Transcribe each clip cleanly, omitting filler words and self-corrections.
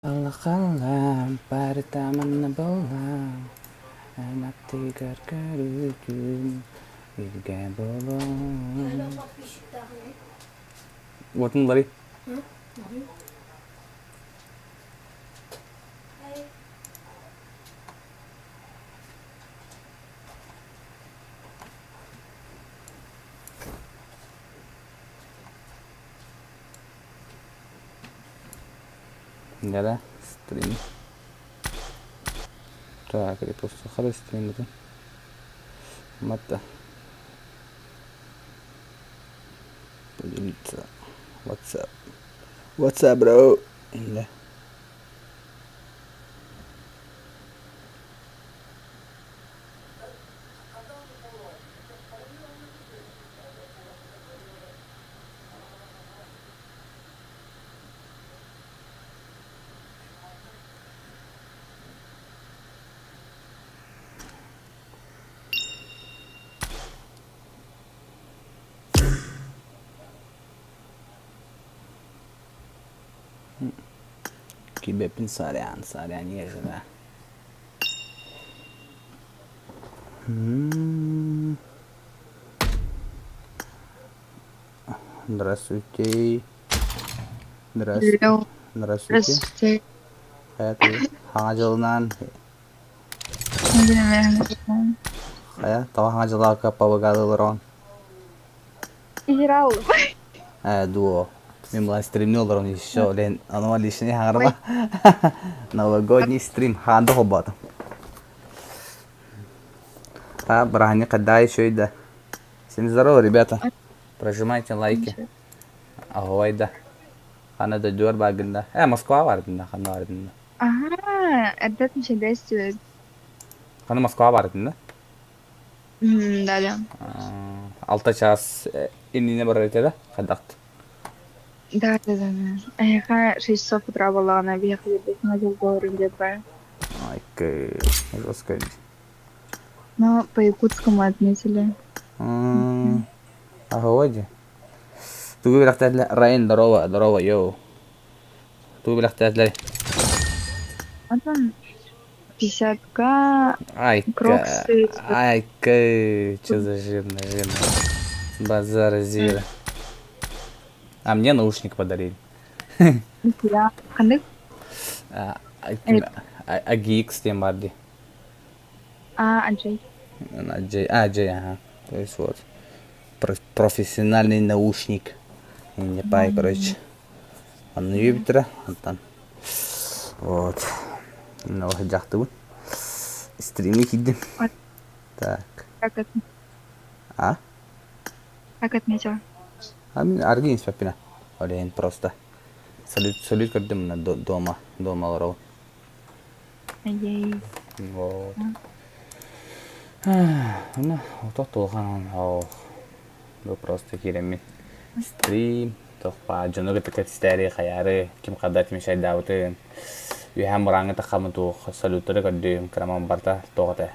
Аллахалаам, барыта манна буоллаам, эн аттыгар көрүүтүн илгэ буолуом. Уотун уларый. Да, стрим. Так, репостухара стрим это. Мата. Поделиться. WhatsApp. WhatsApp, bro. Да. Кибеппин сорян, сорян, ежеле. Здравствуйте. Здравствуйте. Hello, Здравствуйте. здравствуйте. Хайа Хаҥа дьылынан хайа тоҕо хаҥа дьылаакка пабыгаалыылар Играл. Э, дуо. Мен была стримни олорон еще лен анова лишний хаҥарба. Новогодний стрим хаанда холбоотум. А, бырааһынньык хадаа еще да. Всем здорово, ребята. Прожимайте лайки. Аһовай да. Хана дойдугар бааргын да. Э, Москва бааргын да, ханна бааргын да. Ага, этот действует. Хана Москва бааргын да. Да, да. Алта час иннинэ барар этэ да, хайдахт. Да, да, да, да. Эһиэхэ 6 часов утра буоллаҕына, биһиэхэ биирдэ дьыл где-то. Ай, жестко. Ну, по якутскому отметили. Аһовай дии. Тугу билэхтээтилэр? Райан, здорово, здорово, йоу. Тугу билэхтээтилэр? Антон 50к, Айка, кроксы. айка, что за жирно, жирно. Базар зира. А мне наушник подарили. Нихуя. Ханнык? AGX диэн баар дии. А, Анджей. Джей, а, Джей, ага. То есть вот. Профессиональный наушник. Не пай, короче. Онно үөбүттэрэ онтон вот дьахтыбын стримҥэ киирдим так Как это? а Как отметила? а мин аргы инспекпина олейн просто салют салют көрдүм мына дома дома олоробун Ей. Вот. Ну, вот улахан бу просто киирэммин стрим тохпа дьону кытта кэпсэтээри хайаары ким хада тимишайдаабытын үөһээн мурааҥҥа таххаммын туох салюттары көрдүм кыраман барта туох этэ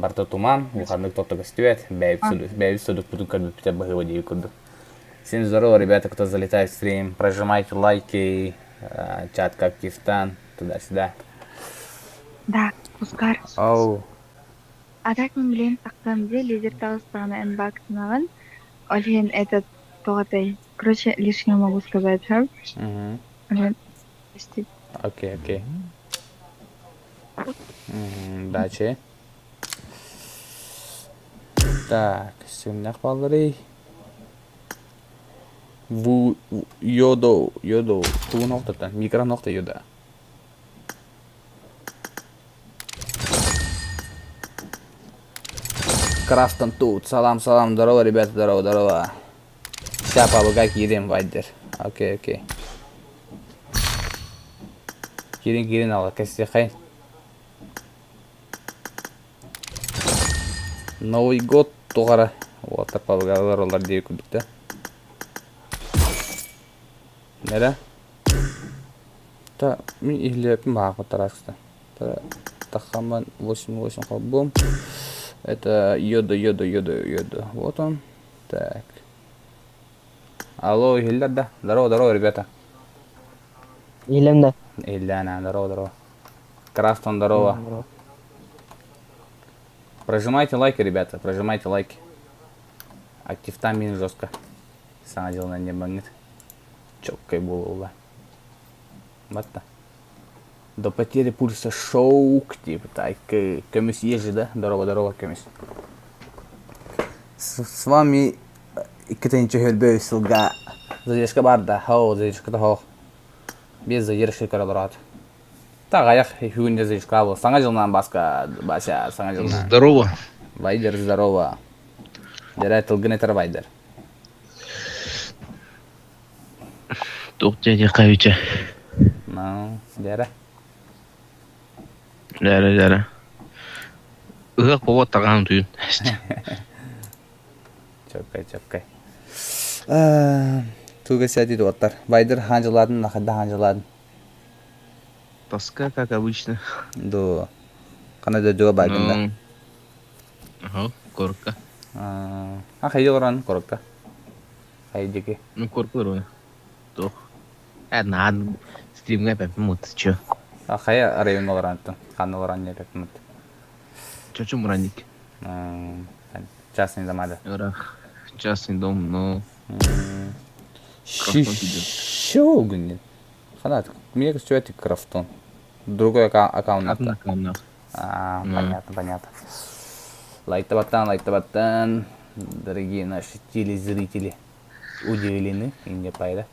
барта туман улаханнык тотто көстүбэт бэйэбит содукпутун көрбүппүтэ быһыыба диир курдук. Всем здорово, ребята, кто залетает в стрим, прожимайте лайки, чат как кифтан, туда-сюда. Да, Оскар. Оу. А так мин билигин тахсан дии лидер таҕыстаҕына эн баактанаҕын. Ол иһин этот тоҕо этэй? Короче, лишнего могу сказать, ха? Угу. Блин, прости. Окей, окей. Дальше. Так, сымнах балларый. Ву йодо, йодо, туу нохтата, микро нохта йода. Крафтон тут. Салам, салам, здорово, ребята, здорово, здорово. Ща пабыга киирин вайдер. Окей, окей. Киирин, киирин ала, кэсиэхэй. Новый год тугара. Вот, пабыгалар олар дии курдук да. Нэрэ? Та мин иһиллибэппин баҕа тараскыта. Тахаман 8-8 холбуом. Это йода, йода, йода, йода. Вот он. Так. Алло, иһиллэр да? Здорово, здорово, ребята. Иһиллэн да. Ильяна, здорово, здорово. Крастон, здорово. Прожимайте лайки, ребята, прожимайте лайки. Активтан мин жестко. Саҥа дьылынан ньаммаҥҥыт. Чоккай буолуола. Батта. До потери пульса шоук, типа, так, көмүс ежи, да? Здорово, здорово, көмүс. С вами икки тыһыынча сылга задержка бар да, хоу, задержка хоох. Без задержки көрө Таҕайах үһүгүн задержка был. Саҥа дьылынан Баска, Бася, саҥа дьылынан. Здорово. Вайдер, здорово. Дэрэ тылгын этэр Вайдер. Туох диэххэ үчэ. Ну, дэрэ. Дэрэ, дэрэ. Ыһыах буолуо таҕаан түйүн. Чөккэй, чөккэй. Туга сәди дуоттар. Вайдер хаанжылаадын, нахайда хаанжылаадын. Тоска, как обычно. Ду. Хана дойдуга баагын да? Ну, ага, корка. А хайы олорон корокка. Хайы диэки. Ну, корка олорон. Туох. Э, наан стримҥа эппэппин мут, чё. А хайа район олорон ханна олорон эппэппин Чочу Мураник. Частный дома, да? Ырах. Частный дом, но... Чего гүннен? Ханат, мне кажется, Крафтон. Другой аккаунт. Атын аккаунтнаах. А, понятно, понятно. Лайктабаттан, лайктабаттан, дорогие наши телезрители, удивлены, и не пайда.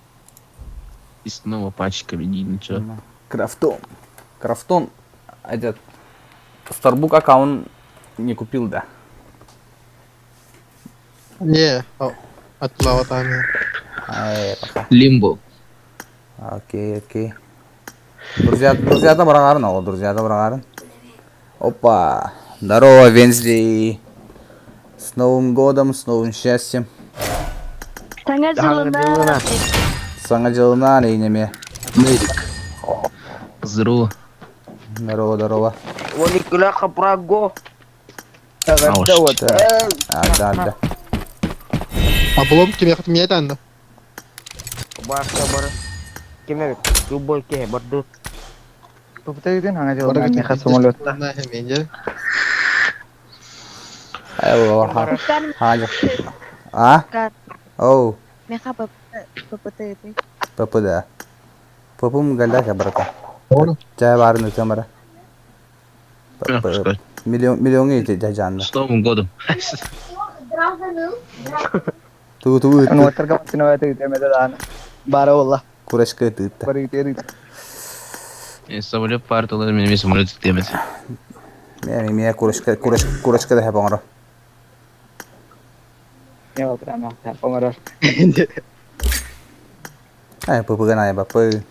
И снова пачками, ничего. Крафтон. Крафтон, этот, Starbucks аккаунт не купил, да? Не, отлаватами. Ай, пока. Лимбо. Окей, окей. Друзья, друзья там барагарын, ол, друзья там барагарын. Опа! Здорово, Венсли! С Новым годом, с новым счастьем. Саҥа дьылынан. Саҥа дьылынан инеме. Нерик. Здорово. Здорово, здорово. Уоликула Хапраго. Вот. А, да, да. Облом кимиэхэ миэтэ Бааска бар. Ким эбит? Любой киһи бардыт. Попытайтын хаҥа дьылынан миэхэ самолетта. Айва, А? Оу. Меха ППТ. ПП да. ПП-м галяка, брата. Чай барын өтөмөрө. Миллион миллион эти дьадьаанна. С Новым годом. Тугу тугу ыытты. Нуоттарга массыына темеде дааны. Бара болла. Курочка ыытты. Бары ыытты. Самолет парталар мен самолет темет. Мен мен курочка курочка курочка да хапоңоро. Не балтырама, оҥорор. Ай, ПП гана бапы.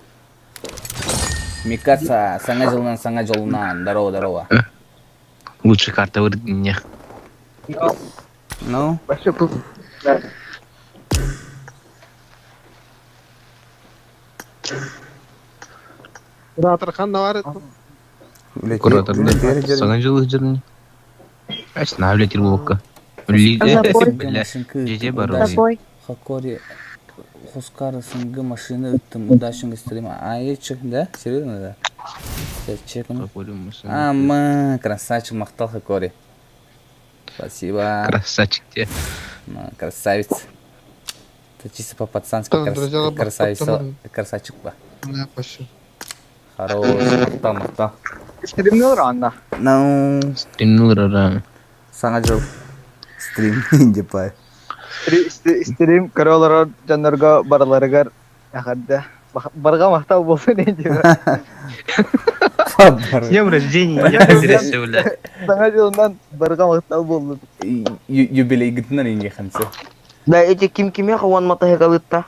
Микаса, саҥа дьылынан саҥа дьолунан, здорово, здорово. Лучшая карта в дне. Ну? Вообще тут. Куратор хан навар. Куратор, да. Саҥа дьылы дьылы. Ась на влетел вовка. Забой. Бля, Жеже бар. Забой. Хакори Хускар СНГ машина ыттым, удачного стрима. А, я чек, да? Серьезно, да? Сейчас чекну. А, ма, красавчик, махтал Хакори. Спасибо. Красавчик тебе. Ну, красавец. Это чисто по-пацански крас... красавица, красавчик ба. Хорош, махтал, махтал. Стримнул рано. Ну. Стримнул рано. Саҥа дьыл. Стрим, депай. Стрим көрө дьоннорго барыларыгар эҕэрдэ. Барҕа махтал буолсун диэн. С днем рождения, я Саҥа дьылынан барҕа махтал буоллун. Юбилейгытынан инге хансы. Да, эти ким кимеха уон матаһыгалытта.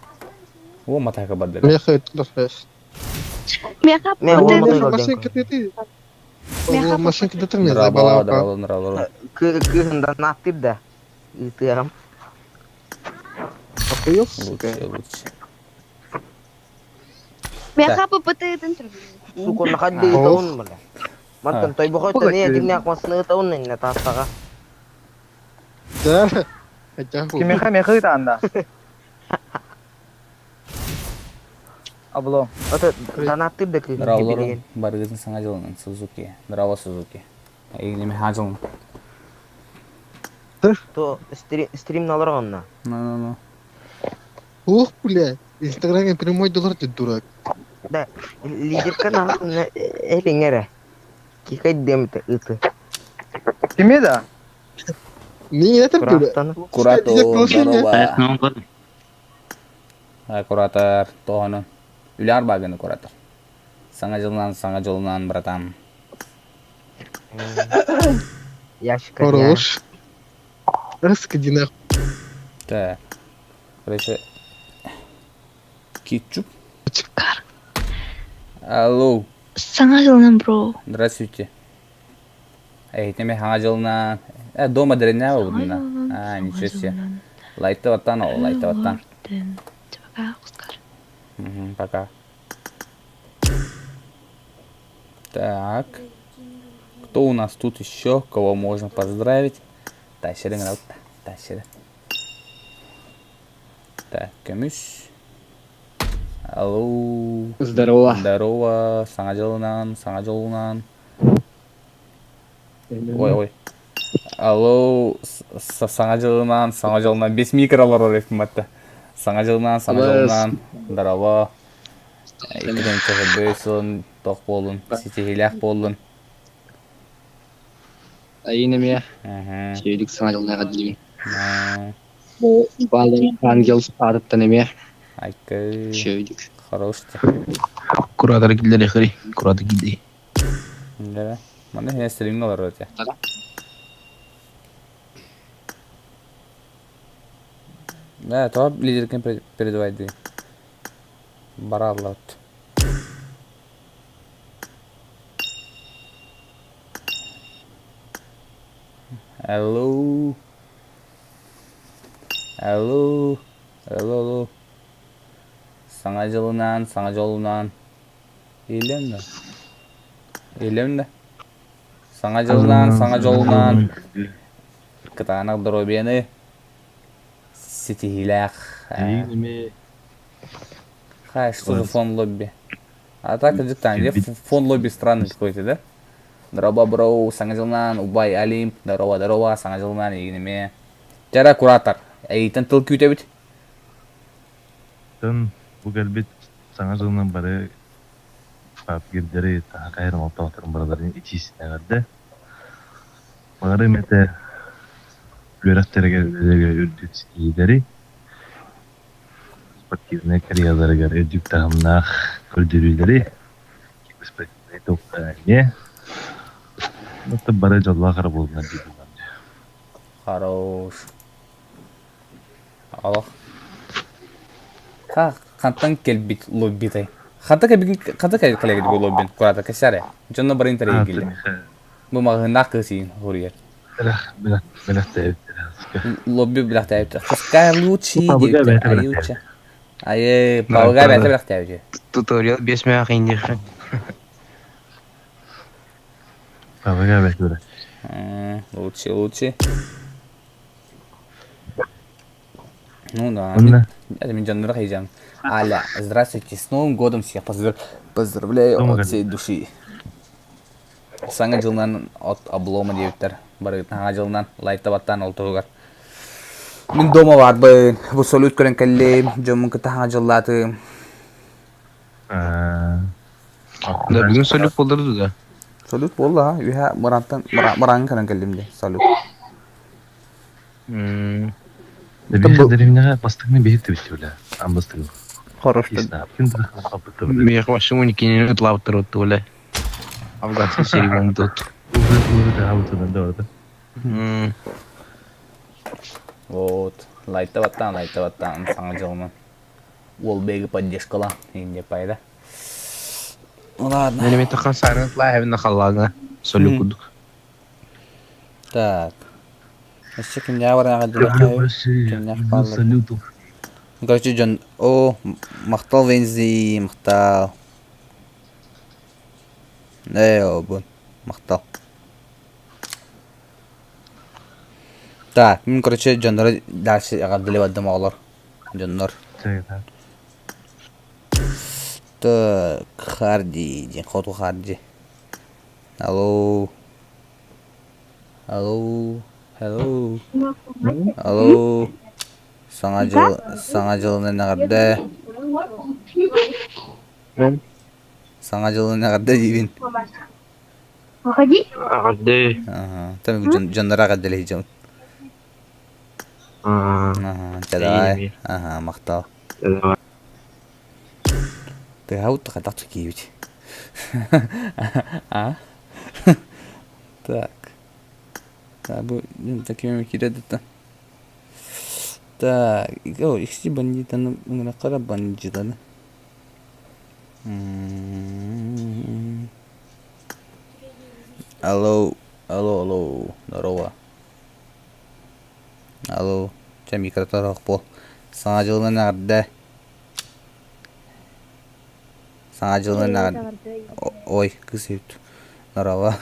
О, матаһыга барды. Меха ыттар. Меха Машинка дытыр Нрабала, нрабала, нрабала. Кыһында наттыр да. Ыытыарам. Охуел, Лучше, лучше. Меха ППТ-тын Сука, нахадды ыытаун бала. Мантан тойбохой тэнэ диннээх масны ыытаун инне тааттаҕа. Да. Кимиэхэ меха ыытаанда. Облом. Ото донаттыр да кыыһын Здорово, билигин. Барыгытын саҥа дьылынан Сузуки. Здорово, Сузуки. Эйигин саҥа дьылын. То стрим налар онно. Ну, ну, ну. Ух, бля, Инстаграме прямой доллар ты дурак. Да, лидерка нахуй элиңере. Кикай демте ыты. Кими да? Не это дура. Кураттан. Куратор, здорово. Новым годом. Куратор, тоһону. Үлэр багыны куратор. Саҥа дьылынан, саҥа дьолунан, братан. Ящика. Хорош. Раскиди нахуй. Так. Короче, кетчуп. Алло, Саҥа дьылынан бро. здравствуйте. Эй, теме саҥа дьылынан. Э, дома деревня Саҥа будна. дьылынан, А, саҥа ничего себе. дьылынан. Лайты ваттан, ол, лайты ваттан. Орден. Пока, Оскар. Мгм, пока. Так. Кто у нас тут еще? Кого можно поздравить? Тащерин, тащерин. Так, көмүс. Алло. Здорово. Здорово. Саҥа дьылынан, саҥа дьолунан. Ой, ой. Алло, саҥа дьылынан, саҥа дьолунан. Бес микролар орефматта. Саҥа дьылынан, саҥа дьолунан. Здорово. Иккитэн чөһөбөй сылын тох буолун, ситиһиилээх буоллун. Айын эмиэ Мгм. сиэлик саҥа дьыллааҕа диибин. Аа, Балын ангел аатыттан эмиэ Айкы. сиэлик. Хорош те. Куратор киллери хри, куратор кидей. Да. Маны хэ стримҥэ олорор этэ. Да, тоҕо лидеркин передавай Бараллат. Алло. Алло. Алло, алло. Саҥа дьылынан, саҥа дьолунан. Иилэн да. Иилэн да. Саҥа дьылынан, саҥа дьолунан. Кытаанах доруобуйаны ситиһиилээх. Хай, что за фон лобби? А так, там, где фон лобби странный какой-то, да? Здорово, бро, саҥа дьылынан, убай Олимп, здорово, здорово, саҥа дьылынан, игинеме. Жара куратор, эйтен тыл күүтэбит. Тын бу кэлбит саҥа дьылынан бары папгирдэри таһа кайран алтабаттарын бараларын итиисинэҕэрдэ. Бары эмэтэ үөрэхтэригэр үлэлэригэр үрдүк ситиһиилэри, спортивнай карьераларыгар үрдүк таһымнаах көрдөрүүлэри, спортивнай топтара эмиэ. Оттон бары дьоллоох эрэ буоллунар дии Хорош. Олох. Ха, хантан кэлбит лоббитай? Хата кэлбит хата кэлэгит бу лоббин курата кэсэре. Дьонно бары интэриэһиргиллэр. Бу маҕаһыыннаах кыыс иин хуруйар. Лобби билэхтээбит. Пускай лучший диэбит. Айуча. Айы, палга бэйэтэ билэхтээбит. Туториал без мягких индиха. Палга бэйэтэ Лучше, лучше. Ну да. Это мен дьоннору хайдьам. Аля, здравствуйте, с Новым годом всех поздравляю от всей души. Саҥа дьылынан от облома диэбиттэр. Барыгытын саҥа дьылынан лайтабаттаан ол туһугар. Мин дома баарбын. Бу салют көрөн кэллим. Дьоммун кытта саҥа дьыллаатым. Да, бүгүн салют буоллар да. Салют буолла ha. Үһэ мырантан мыраҥын көрөн кэллим дии. Салют. Биһи деревняҕа бастыҥны биһи түбүттүбүлэ. Ан бастыҥ. Хорош. Мех машину не кинет лаптер вот туля. Афганский серии тут. Вот. Лайтабаттан, лайтабаттан саҥа дьылынан. Уол бэйги поддержкала. Инде пайда. Ну ладно. Мен тахан сарын лайвна халлага. Салют кудук. Так. Өссө кимнээх барааҕа кимнээх бааллар. Короче, дьон, о, махтал Вензи, махтал. Ээ, обун, махтал. Так, мин, короче, дьоннору дальше эҕэрдэлии бардым оҕолор. Дьоннор. Так, Харди диэн хоту Харди. Алло. Алло. Hello. Алло. Саҥа дьыл Саҥа дьылынан эҕэрдэ. Саҥа дьылынан эҕэрдэ диибин. Выходи. Эҕэрдэ. Аха. Там дьоннор эҕэрдэлэһи дьон. Аха. Чэ давай. Аха, махтал. Тыаһа хайдах киирбит. А? Так. Бу такими киирэ Так, о, икси бандитаны ыҥыраххара бандитаны. Алло, алло, алло, здорово. Алло, чэ микроторох буол. Саҥа дьылынан эҕэрдэ. Саҥа дьылынан эҕэрдэ. Ой, кыс эбит. Здорово.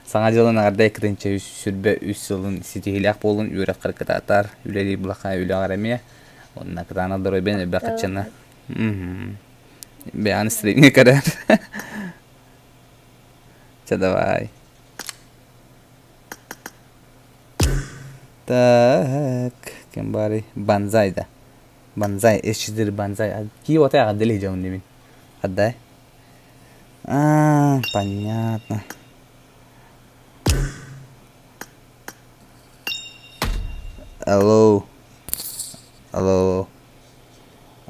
Саҥа дьылын эҕэрдэ иккитинчи үс сүрбэ үс сылын ситиһиилээх буолун үөрэххэр кытаатар, үлэлиир булахха үлэҕэр эмиэ. Уонна кытаанах доруобуйан элбэх хаччына. Бэйэҕин стримҥэ көрөр. Чэ давай. Так, ким баарый? Банзай да. Банзай, С4 банзай. Кии отой аҕаддали дьон дибин. Аддай. А, понятно. Алло. Алло.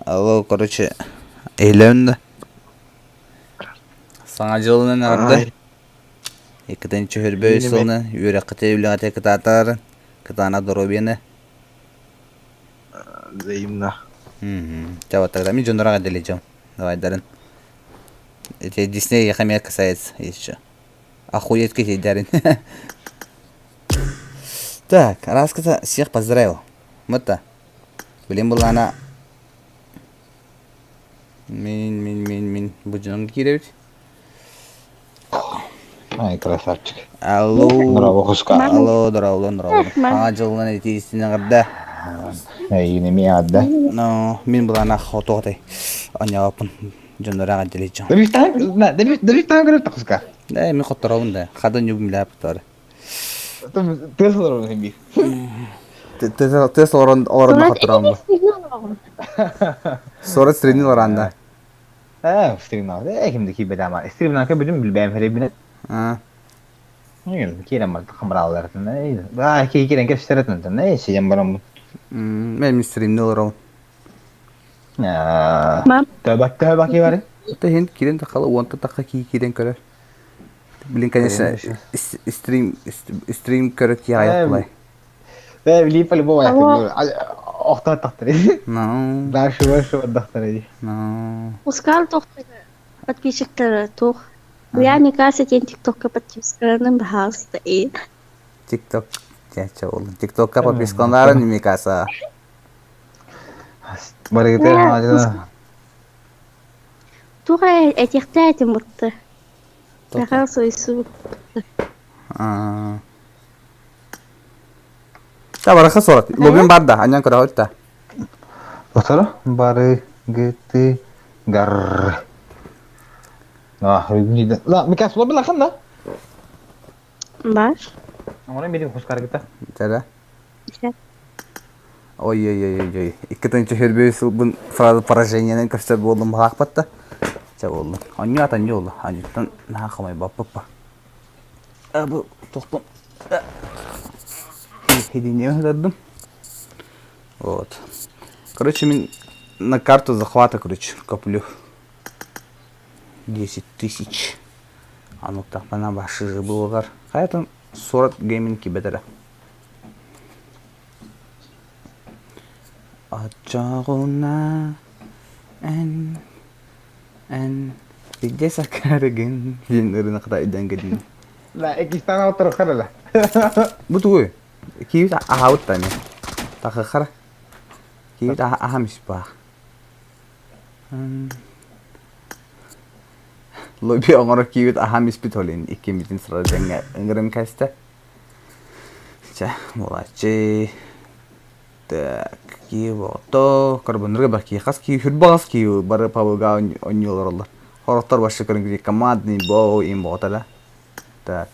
Алло, короче, эйлэм да. Саҥа дьылынан эҕэрдэ. Иккитин чөһөрбөй сылынан үөрэххитэ үлэҕитэ кытаатар, кытаанах доруобуйаны. Взаимно. Чабаттагда мин дьоннорго эдэлэдьэм. Давайдарын. Эти Дисней эмиэ касается еще. Охуеть киһи Так, раската всех поздравил. Вот Блин, была она... Мин, мин, мин, мин. Бу дьоном киирэбит. Ай, красавчик. Алло. Здорово, Хуска. Алло, здорово, здорово. Саҥа дьылынан итиистин эҕэрдэ. Эйигин эмиэ эҕэрдэ. Но мин былаана хотуотай. Онньооппун дьоннор эҕэрдэлииччэ. Дебиттаан көрөр тахска. Да, мин хотторобун да. Хада ньубум билээп тор. Тыас олорон хин бир. Тыас олорон олорон хотторобун. Сорот стринил оранда. Ээ, стримнаа. Ээ, кимди киирбэтэ ама. Стримнака бүтүн билбэм хэрибинэ. Аа. Киирэн бар хамраалларытын. Ээ, баа киһи киирэн кэпсэрэтин. Ээ, сиден бараммын. Мен стримни олорон. Аа. Төбөк төбөк киирэр. Это хин киирэн тахала уонта тахха кии киирэн көрөр. Блин, конечно, стрим стрим көрө кии айыплай. Ээ, билии по-любому охтон тахтар. No. Дальше больше отдохтар. No. Ускал тохтар подписчиктары туох. Я мне кажется, тен ТикТокка подпискаларын баһаалыста и. ТикТок чача ол. ТикТокка подпискаларын мне кажется. Барыгытыр Туох этиэхтээтим бутта. Саха сойсу. Аа. Та бараха сорат. Лобин бар да, аньян көрө та. Доктор, бары гыты гар. А, ла, Микас, лобин лахан да? Бар. Оҥорон бири хускаргыта. Чара. Ой-ой-ой-ой. Икки тыһыынча сылбын сразу поражениенан көрсөр буоллум баһаахпатта. Чэ буоллун. Онньу ат анньу буолла. Анньуттан наһаа хомойбоппуппа. Бу тохтум. Хединье ыдардым. Вот. Короче, мин на карту захвата, короче, коплю. 10 тысяч. Ануктахпана башыжы буолар. Хайатын Сурат гейминг кибетэрэ. Оччоҕуна эн эн виде сакарыгын диэн ырыаны хата өйдөөн кэллим. Да, иккистан оттор да. Бу тугуй? Киевит аһаабыт да эмиэ. Тахыхара. Киевит аһам испаах. Лобби оҥоро киирбит аһаам испит олин иккиммитин сразу тэҥҥэ ыҥыран кэстэ. Чэ, буолааччы. Так, киһи ото карбоннарга бах киһи хас киһи хүрбаҕас киһи бары пабыга онньуу олороллор. Хорохтор башы көрүҥ командный бой им боҕотара. Так.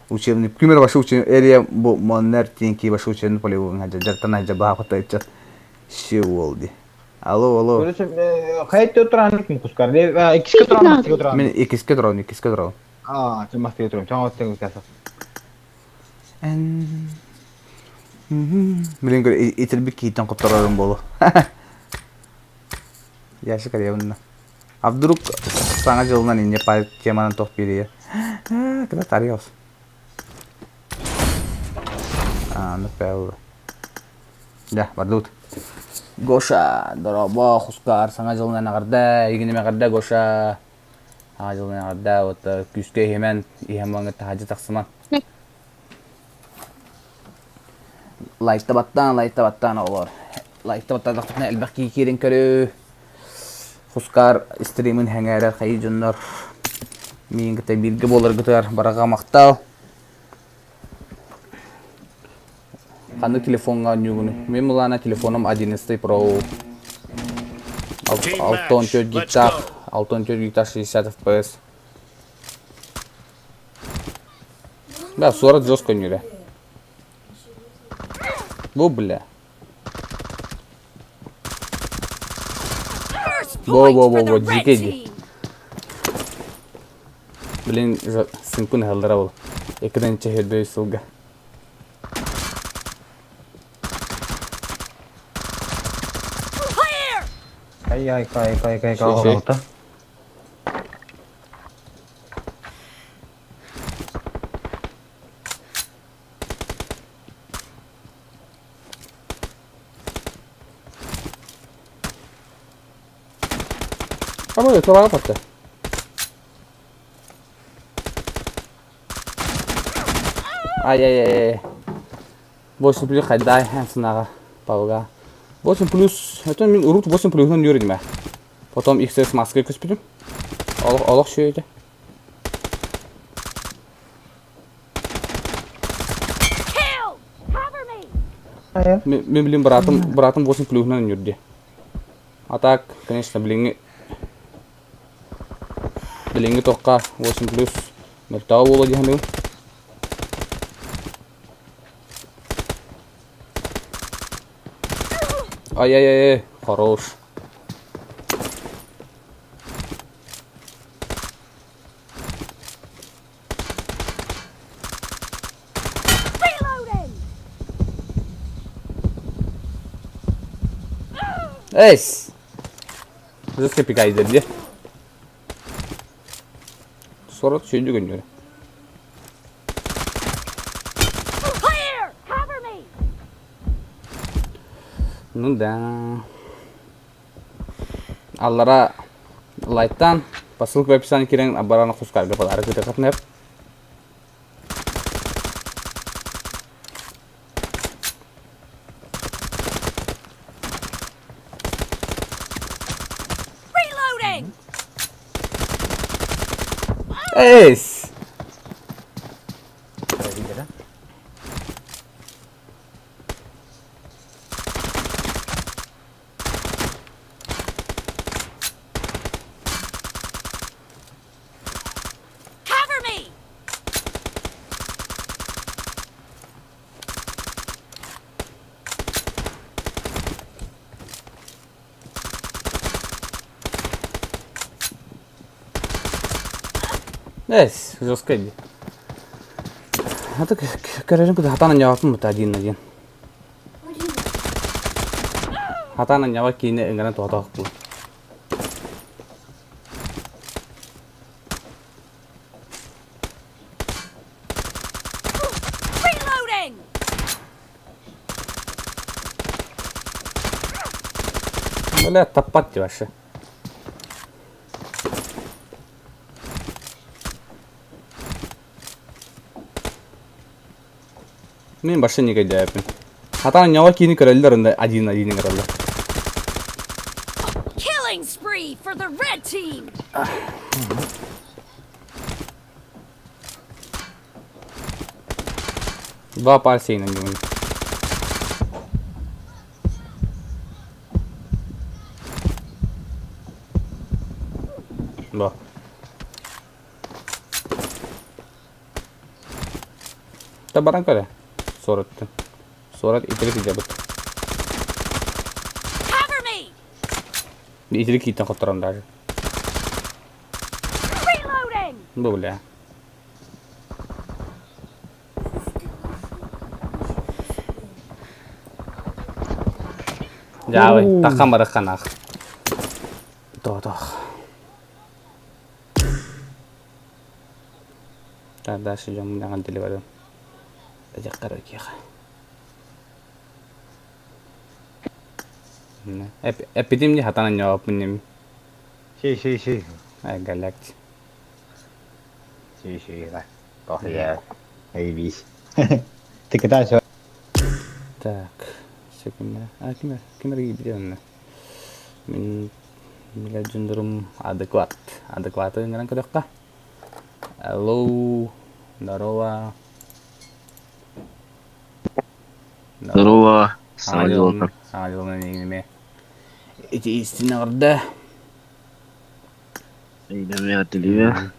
Учебный күмер башы учебный эрия бу моннер тиэн ки башы учебный полевой хаджа жартан хаджа баха котайчат ши уолди. Алло, алло. Хайты туран кускар. Иккиске туран мастыга туран. Мен иккиске туран, иккиске туран. Аа, чын мастыга туран. Чоң оттен касас. Билин көр итирбит киһиттэн хотторорум буолуо. Яша Каревна. А вдруг саҥа дьылынан инньэ теманан тох биэрийэ. Когда тарьялся. А, ну пелла. Да, бардыбыт. Гоша, дорообо, хускар, саҥа дьылынан эҕэрдэ, игиним эҕэрдэ, Гоша. Саҥа дьылынан эҕэрдэ, вот күүскэ иһимэн, иһэн буолан таһырдьа тахсыман. Лайкта баттаан, лайкта баттаан оҕолор. Лайкта баттаатахпытына элбэх киһи киирэн көрүү. Хускар стримин сэҥээрэр хайыы дьоннор миигин кытта бииргэ буоларгытыгар барҕа махтал. Ханнык телефоҥҥа оонньуугунуй? Мин былаана телефоном 11 Pro. 614 гигтаах, 614 гигтаах 60 FPS. Да, суорат жестко оонньуура. Бу бля. Во-во-во-во, дьиикэй дии. Блин, сыҥкын ыһаллара ол. Экиден чэһирбэй сылга. Ай ай кай кай кай кай Ama yok kapattı. Ай ай ай ай. 8 плюс хайдай сынаға палга. 8 плюс, это мин урут 8 плюсынан yürüdüm Потом XS маска көспүтүм. Олох олох шөйдө. Мен блин братым, братым 8 плюһунан үөрдэ. А так, конечно, билиҥҥи билиҥҥи тохха 8 плюс мөлтөҕө буолуо дии саныыбын. Ай-ай-ай, хорош. Эс! Жестко пикайдер дии. Сорот сүйдү көннөрү. Ну да. Аллара лайктан по ссылке в описании киирэн баран хускарга подарок ытыаххытын Reloading! Эс! Cover me! Эс, жестко дии. А так көрөрүн кытта хатаан анньаабаппын бутаа диэн диэн. Хатаан анньаба киинэ ыҥыран тоҕотоохпун. Reloading! Бля, таппат дии вообще. Мин вообще негодяйпын. Хатаан ньаҕа киини көрөллөр онно один один ыҥыраллар. Killing spree for the red team! Два пальца иногда. Та баран көрө. Суораттан. Суорат итирик илдьэбит. Cover me! Итирик ииттэн хотторон даже. Reloading! Бу бля. Дьаабай, таххан бараххан ах. Тоотох. Так, дальше идем на деливеру. Эпидем не хатана не опнем. Ши ши ши. Галакти. Ши ши来，搞些 A B。这个大小。 Так, секунда. А, ким ким ким Мин билэ адекват. Адекваты ыҥыран көрүөххэ. Алло, здорово. Здорово. Саҥа дьылынан. Саҥа дьылынан эйигин Ити истин аҕырда. Эйдэмэ аттылыга.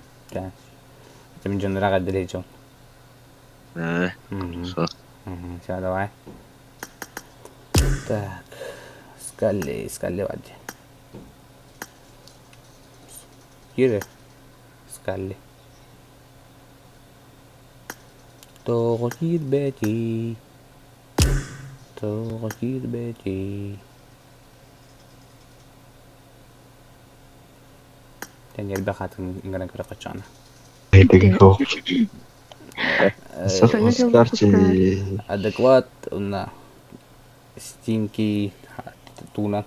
Мин дьоннора гаддылей дьон. Э. Все, давай. Так. Скалли, скалли вадди. Кире. Скалли. Тоҕо киирбэтий? Тоҕо киирбэтий? Тэньэрбэх атын ыҥыран көрө хаччаана. Адекват уонна стинки туунан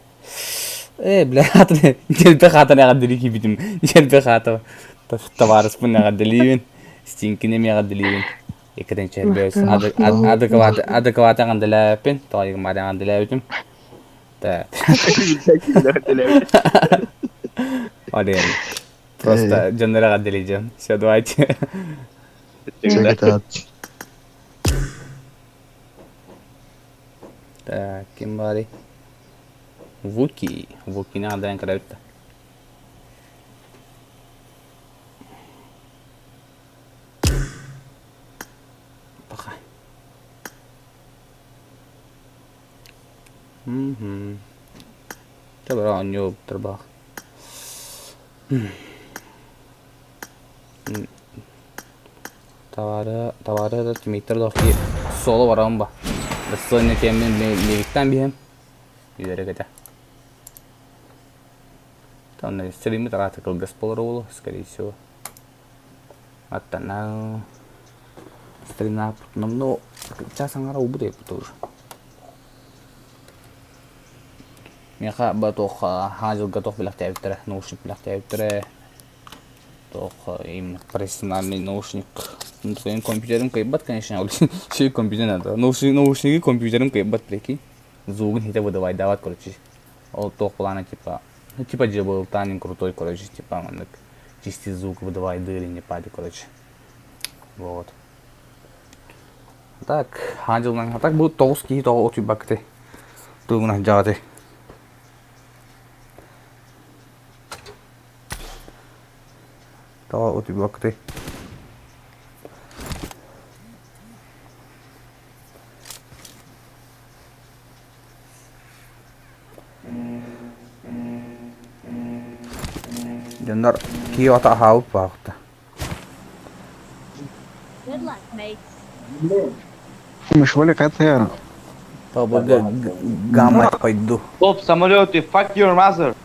Э, бля, хатын, дьэлбэх хаатын эҕэрдэлии киирбитим. Дьэлбэх хаата табаарыспын эҕэрдэлиибин. Стинкини эмиэ эҕэрдэлиибин. Иккитин чэрбэс. Адекват, адекват эҕэрдэлээппин. Тоҕо маары эҕэрдэлээбитим. Так. Один. Просто дьоннор эҕэрдэлиидьэн. Все, давайте. Так, ким баарый? Вуки. Вукини аҕалан көрөбүт да. Пока. Мгм. Добро, оонньуу турбах. Товары, товары да тимиттер дохи соло барам ба. Соня кемин меликтан биһем. Үөрэ кете. Там стримит рата кылгас болор уолу, скорее всего. Аттана стримна но час аңара убут эппит уже. Миэхэ ба туох хаажылга туох билэхтээбиттэрэ, наушник билэхтээбиттэрэ. Туох именно профессиональный наушник. Ну, твоим компьютером кыайбат, конечно, шей компьютер надо. Наушники компьютером кыайбат, прикинь. Звугун хите выдавай, короче. Ол туох плана, типа, ну, типа, где был танин крутой, короче, типа, маннык чистый звук выдавай, дыры не падай, короче. Вот. Так, хаажылынан, так бу тоҕус киһи тоҕо утуйбакты. Тугунан дьаҕаты. Тоҕо утуйбакты. Дьоннор киһи ото аһаабыт баахта. Good luck, mates. Мышвали катер. Тобо гамма пойду. Стоп, самолеты, fuck your mother.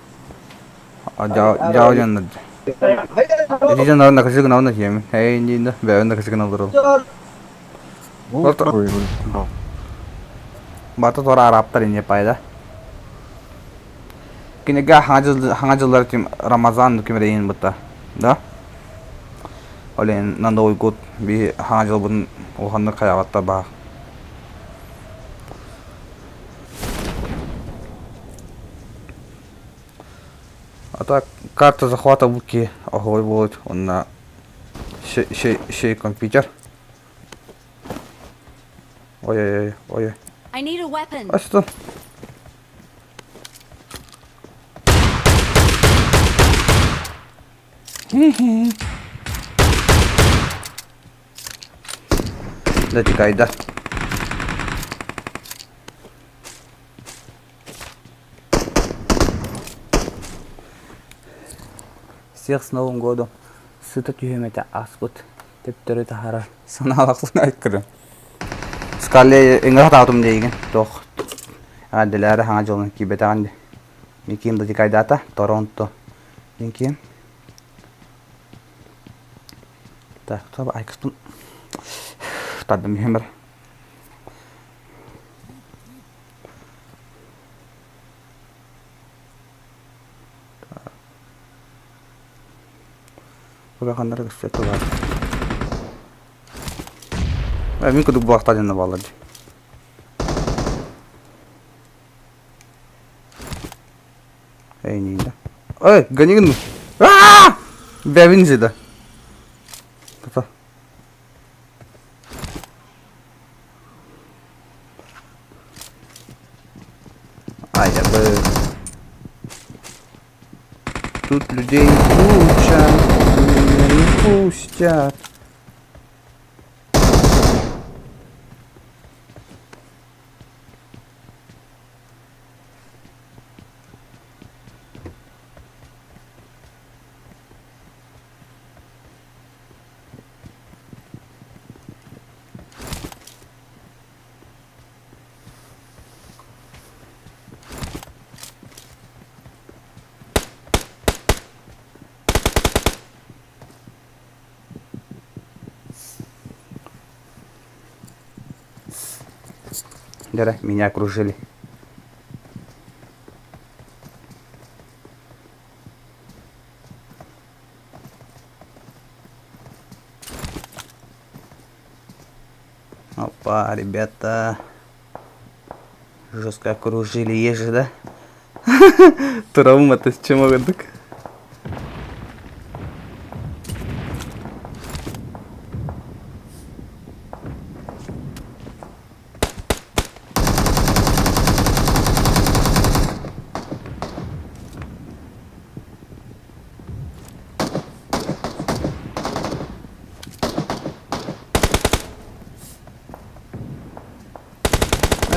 Жао дьоннор. Эти дьоннор накасы гына хиэм. Эй, инде бэйэн накасы гына олорол. Бата тора араптар ине пайда. Кинигэ хаҥа дьыллар тим Рамазан кимэрейин бытта. Да? Олен на Новый год би хаҥа дьылбын улаханнык хайаҕатта баа. А так карта захвата буки оһуой буолут уонна шей компьютер. Ой-ой-ой, ой. I need a weapon. Астын. Затекайда. Всех с Новым годом! Сыта түһүөм этэ ааспыт төптөрү таһаарар санаалаахпын айкырым. Скале ыҥыра сатаатым диигин туох эҕэрдэлээри саҥа дьылын киирбэтэҕин дии. Микиим Датикайдаата Торонто Микиим Так, айкыспын тардым иһим бар. Улаханнара көстө тулар. Мин кудук буолахтаа дьонно буолла дии. Эй, не да. Ой, гони Аа! Бэбин да. Тата. Ай, я бы... Тут людей куча, меня не пустят. Дьэ, меня окружили. Опа, ребята. Жестко окружили ежи, да? Травма-то с чем так?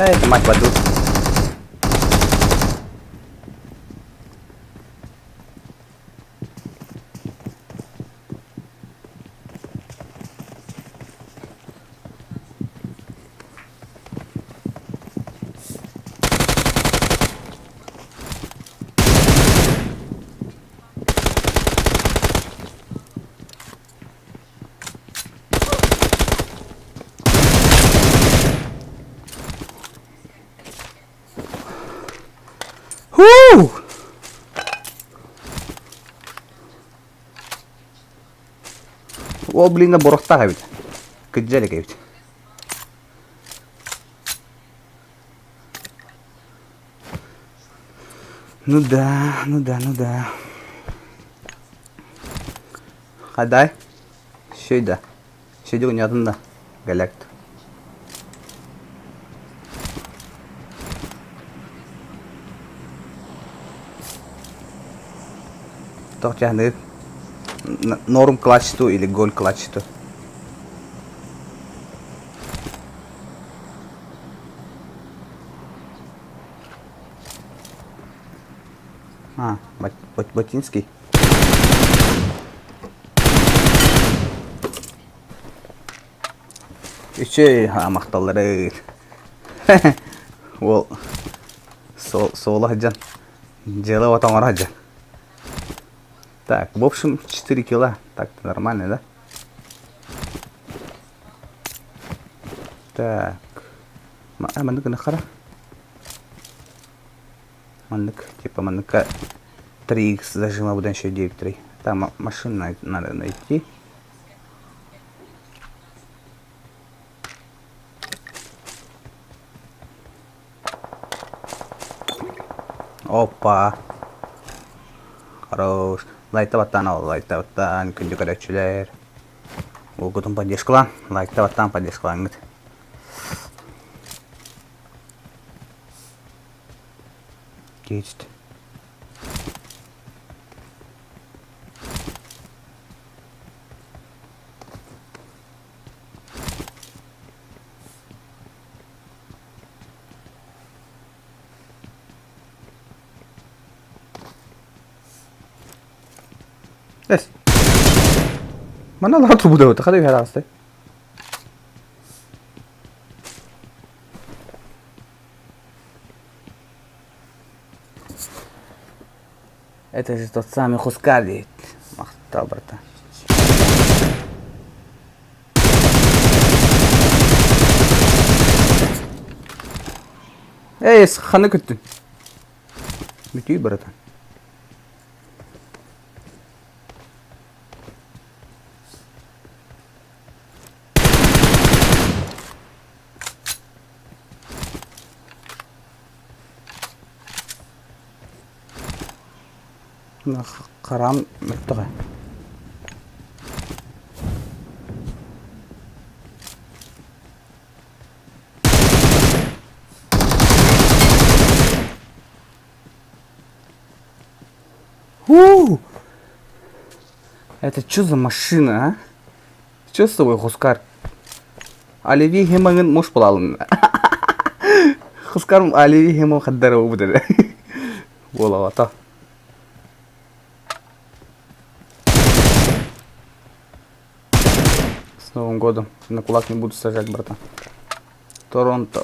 Эй, мать воду. Хуу! Ол блин борохтаах эбит. Кыдьа элек эбит. Ну да, ну да, ну да. Хадай. Сюда. Сюда унятын да. Галякт. Тоқ жаны норм клатчту или гол клатчту. А, Ботинский. Үчүгэй махталлары. Уол суола сылдьан, дьыала уота оҥоро сылдьан. Так, в общем, 4 кило. Так-то нормально, да? Так. Маннык гына Маннык, типа манныкка 3х зажима будан еще 9.3. Там машину надо найти. Опа. Хорош. Лайта баттаан ол, лайта баттаан, күндү көрөөччүлэр. Угутун поддержкалаан, лайкта баттаан поддержкалааҥҥыт. Есть. Манна лара турбута быта, хата үһэ таҕыстай. Это же тот самый Хускар диэт. Махтал, братан. Эй, ханы күттүн? Бүтүй, братан. Харам мөлтөҕө. У! Это что за машина, а? Что с тобой, Хускар? Оливье хемаңын муш булалын. Хускар оливье хемон хаддара убудыр. Буолавата. С Новым годом. На кулак не буду сажать, братан. Торонто.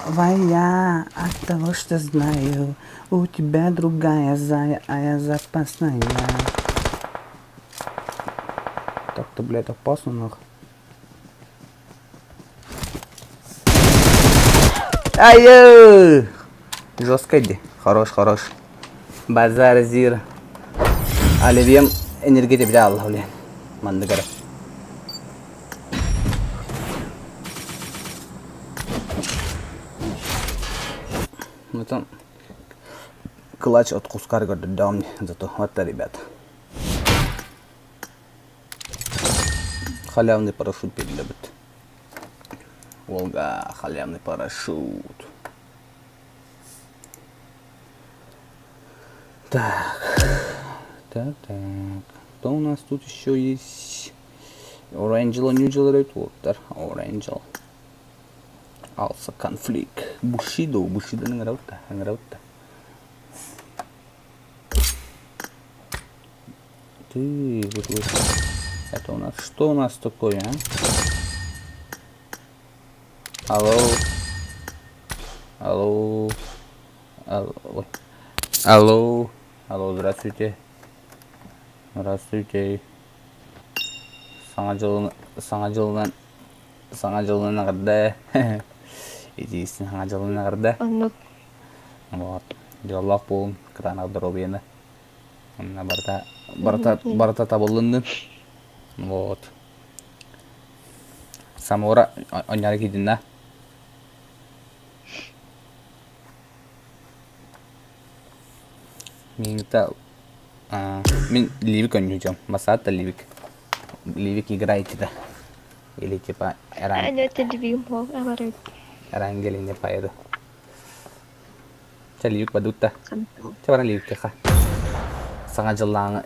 Вая от того, что знаю, у тебя другая зая, а я запасная. Так-то, блядь, опасно нах. Ай! Жестко иди. Хорош, хорош. Базар зир. Оливьем энергетик бля Аллах, блин. Манныгара. Ну там клатч от кускар көрдөрдөҕүм зато вот ребят. Халявный парашют перелебит. Волга, халявный парашют. Так, так, так. Кто у нас тут еще есть? Орангела Ньюджел Редвотер. Орангел. Алса конфликт. Бушидо. Бушидо ыҥырабыт ыҥырабыт Ты, вот, вот. Это у нас что у нас такое, а? Алло. Алло. Алло. Ой. Алло. Алло, здравствуйте. Здравствуйте. Саҥа дьылын, саҥа дьылынан, саҥа дьылынан эҕэрдэ. Итиистин саҥа дьылынан эҕэрдэ. Оннук. Вот. Дьоллоох буолун, кытаанах доруобуйаны. Онно барыта, барыта, барыта табыллыннын. Вот. Самура онньары киирдин Миҥта мин Ливик оонньуучум. Басаат Ливик. Ливик играете да? Или типа Эран... Это Ливик мог, Эрангель не поеду. Чэ Ливик бадутта. Чэ баран Ливиккэ Саҥа дьыллааҥы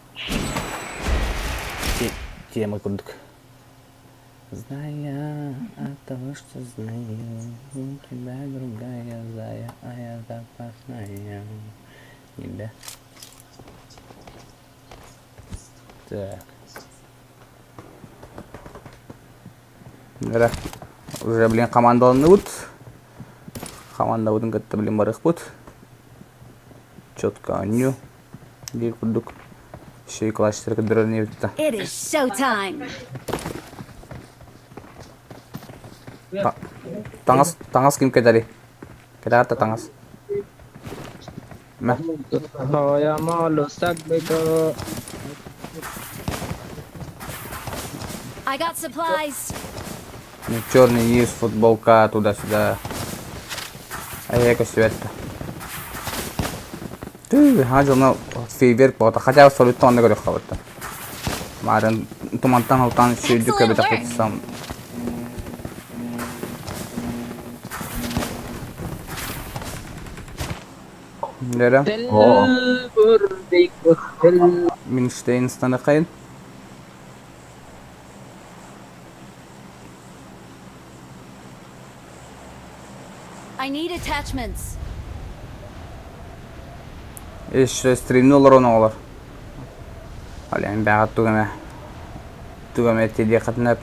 тема курдук. Зная от того, что знаю, у тебя другая зая, а я запасная. Да. Так. Эрэ уже блин командаланныбыт. Командабытын кытта блин барыахпыт. Четко оонньуу. Биир курдук Еще и кластеры көрдөрөр инибит It is showtime. Таҥас таҥас ким кэтэрий? Кэтэҕэр да таҥас. Мэ. I got supplies. Черный низ, футболка, туда-сюда. Эйэ көстүбэт да. Тыы, хаҥа дьылына фейерверк буолта. Хотя абсолютно онно көрүөххэ буолта. Маарын тумантан алтан сүүрдүк Excellent көбүтэх work. сам. Нэрэ. Оо. Минштейн станахайын. I need attachments. Еще стримни олорон оҕолор. Олен бэҕэ тугу эмэ тугу эмэ тириэххитинэ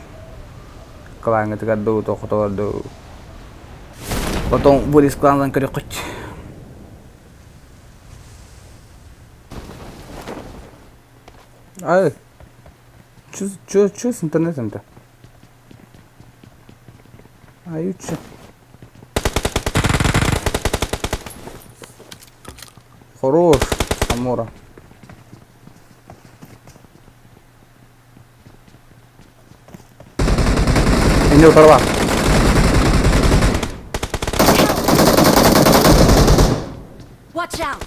кылааҥҥытыгар дуу тохотолор дуу потом вырез кланынан көрүөххүт. Ай, чё, чё, чё с интернетом-то? Ай, чё? Хорош, Самура. Инде утарба. Watch out!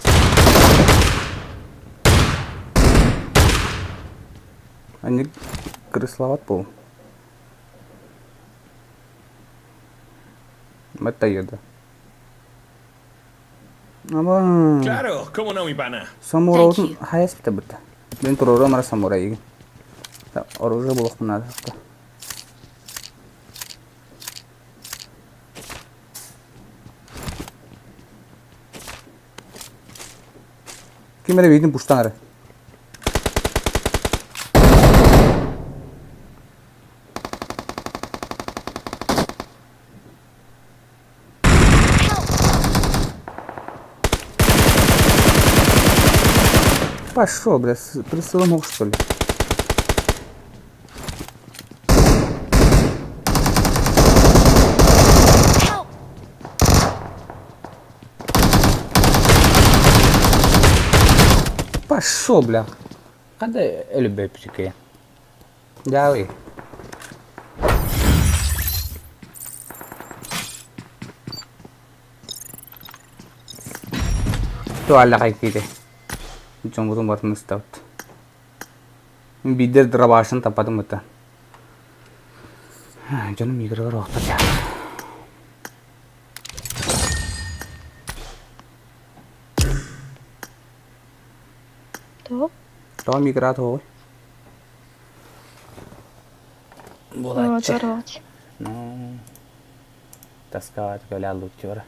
Они крысловат был. Это еда. Ама... Claro, cómo no, mi pana. Самураутун хайас бita бita. Мен турору мара самурай. Оружие булуохпун наада. Ким эрэ биитин пуштан эрэ. Пошел, бля, присыланул, что ли? Пошел, бля. Когда любепчики? Дяли. Туаллаҕай киирэ. Дьоммутун барытын ыстабыт. Биирдэ дробашын таппатым быта. Дьонум игрыгар охтор Тоҕо? Тоҕо мигра тоҕой? Буолааччы. Ну, тасковать көлө лучше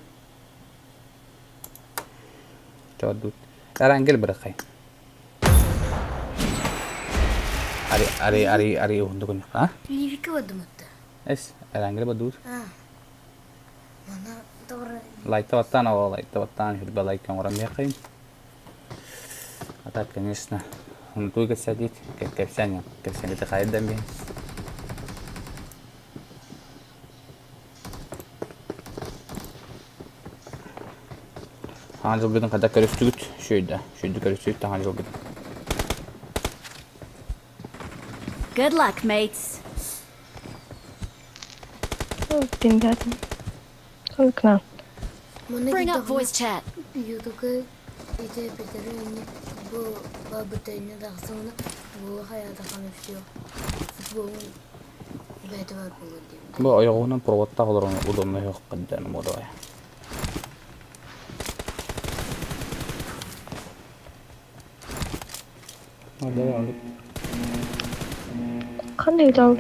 Чодут. Эрангел бырахай. Ари ари ари ари уһундукун. А? Ливика бадымытта. Эс, эрангел бадур. А. Мана doğru. Лайта баттан ава лайта баттан хүрбэ лайк оҥорон миэхин. А так, конечно, унтуйга сядет, как кэпсээн, кэпсээн хайдан би. Хаан жыл қада көрүстүгүт шүйді. Шүйді көрүстүгүт тахан жыл Good luck, mates. Пиндатым. Ханыкна. Bring up voice chat. YouTube'a ite bitirin bu babıtayını da sonra bu hayata konuşuyor. Futbolun beti var bulur diye. Бу ойоҕуһунан проводтаах олорон удобно yok каддан буолуо. Қандай дал?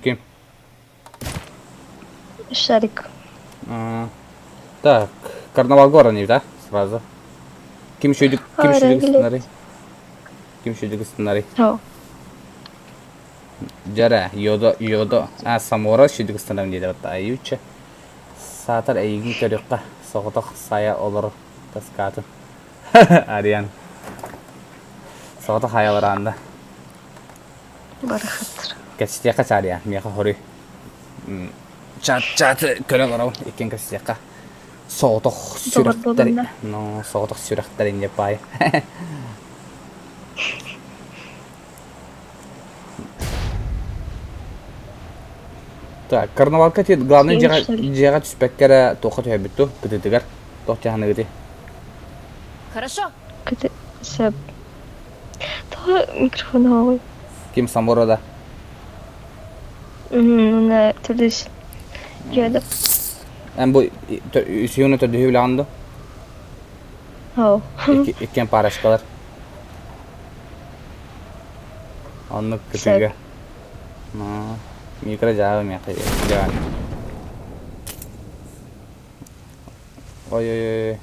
Ким? Шарик. Так, карнавал гора не, да? Сразу. Ким шүйдік, ким шүйдік сценарий? Ким шүйдік сценарий? Жара, йодо, йодо. А, Самура шүйдік сценарий дейді батта. Аютча. Саатар эйигин көрүөххэ соҕотох сайа олоро таскаатын. Ариан. Соҕотох хайалараанда. Барахаттыр. Кэпсэтиэххэ чаарыйа, миэхэ хоруй. Чат чат көрө олоробун иккиэн кэпсэтиэххэ. Соҕотох сүрэхтэр но соҕотох сүрэхтэр инде паай. Так, карнавалка ти главный дьиэҕэ түспэккэ эрэ туохха түһэрбит ту кытыытыгар туох дьаһаныгыты? Хорошо. Кыты сөп. Тоҕо микрофон оҕой? Ким Самура да? Уна төлөс. Дьиэдэ. Эн бу үсүһүн төрдүһү билэҕин дуо? Оо. Иккиэн парочкалар. Оннук кытыыга. Микро дьаабы миэхэ дьаабы. Ой-ой-ой,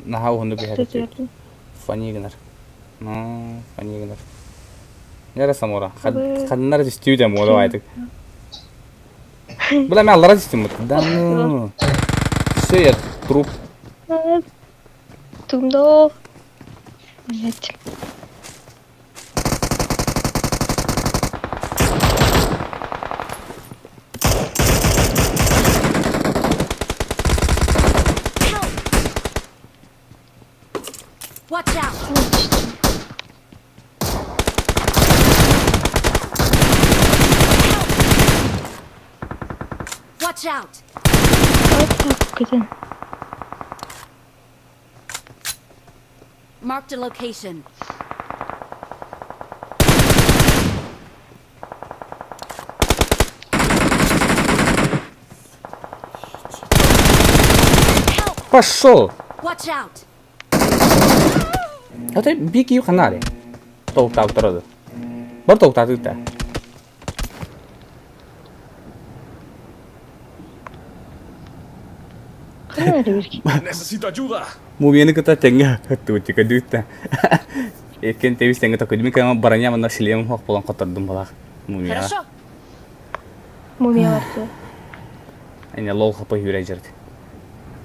наһаа уһуннук иһэр Фани гынар. Фани гынар. Нера Самура. Ханнара түстүү да муода баайтык. Бля, мен аллара түстүм Да ну. Все, я труп. Тумдо. Нет. Watch out! Watch out! Marked a location. Пошел! Watch out! Это бики ханари. Толтау тұрады. Бар толтады да. Necesito ayuda. Мумияны кытта тэҥҥэ туутика дүүттэ. Эккен тебис тэҥҥэ токуйдум кэма бараня манна шлем хоқ болан котордум балах. Мумия. Хорошо. Мумия барты. Эне лол хапа хүрэ жерди.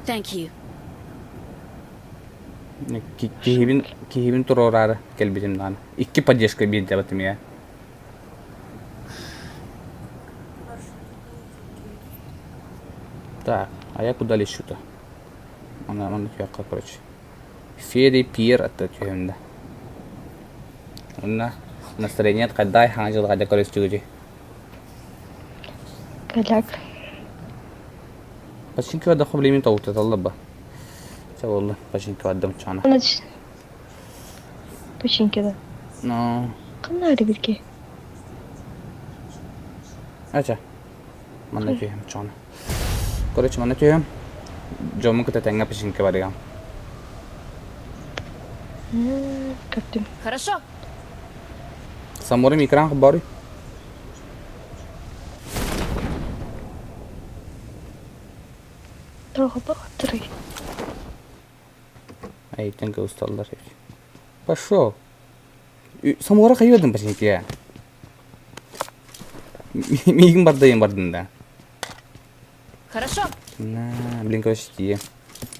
Thank you. Киһибин киһибин туруораары кэлбитим даҕаны. Икки поддержка биэрдэ батым я. Так, а я куда лечу-то? Она, она түйәкка, короче. Фери Пьер атта түйөмдө. Онна настроение кайдай хаҥа дьыл кайда көрүстүгүтүй? Каляк. Починки вадда проблемен тоҕуттаталлар ба? Чэ буолла, починки ваддам чаана. Починки да. Но. Ханна бирге? Ача. Манна түһэм чаана. Короче, манна түһэм. Дьоммун кытта тэҥҥэ починки барыгам. Көрдүм. Хорошо. Самурым экран барый. Тоҕо Эйтен кыбысталлар. Пошел. Самура хайыадын починки. Миигин бардайын бардын да. Хорошо. На, блин, короче, тиийэ.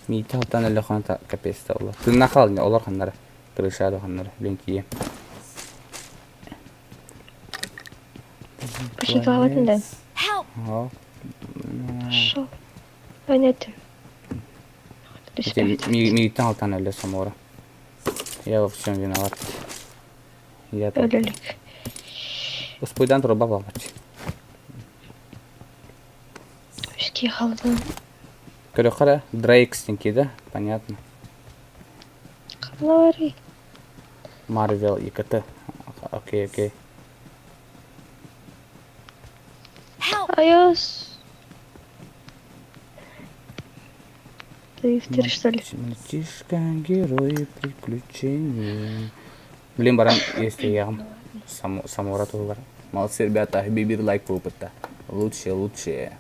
Миитэ алтан өлөхөн капец олар. Тынна хаал олар ханнара. Крышада ханнара. Блин, тиийэ. Починкалабатын да. Help! Хорошо. Понятно. Миитэн алтан өлө Самура. Я во всем виноват. Я так. Өлөлүк. Успуйдан труба бабач. Үские халдым. Көрөхөрө Дрейк стенки, да? Понятно. Қалары. Марвел ИКТ. Окей, окей. Айос. Ты что ли? Мальчишка, герой приключений. Блин, баран, если я Самура тугар. Молодцы, ребята, бибир лайк опыта. Лучшие, лучшие.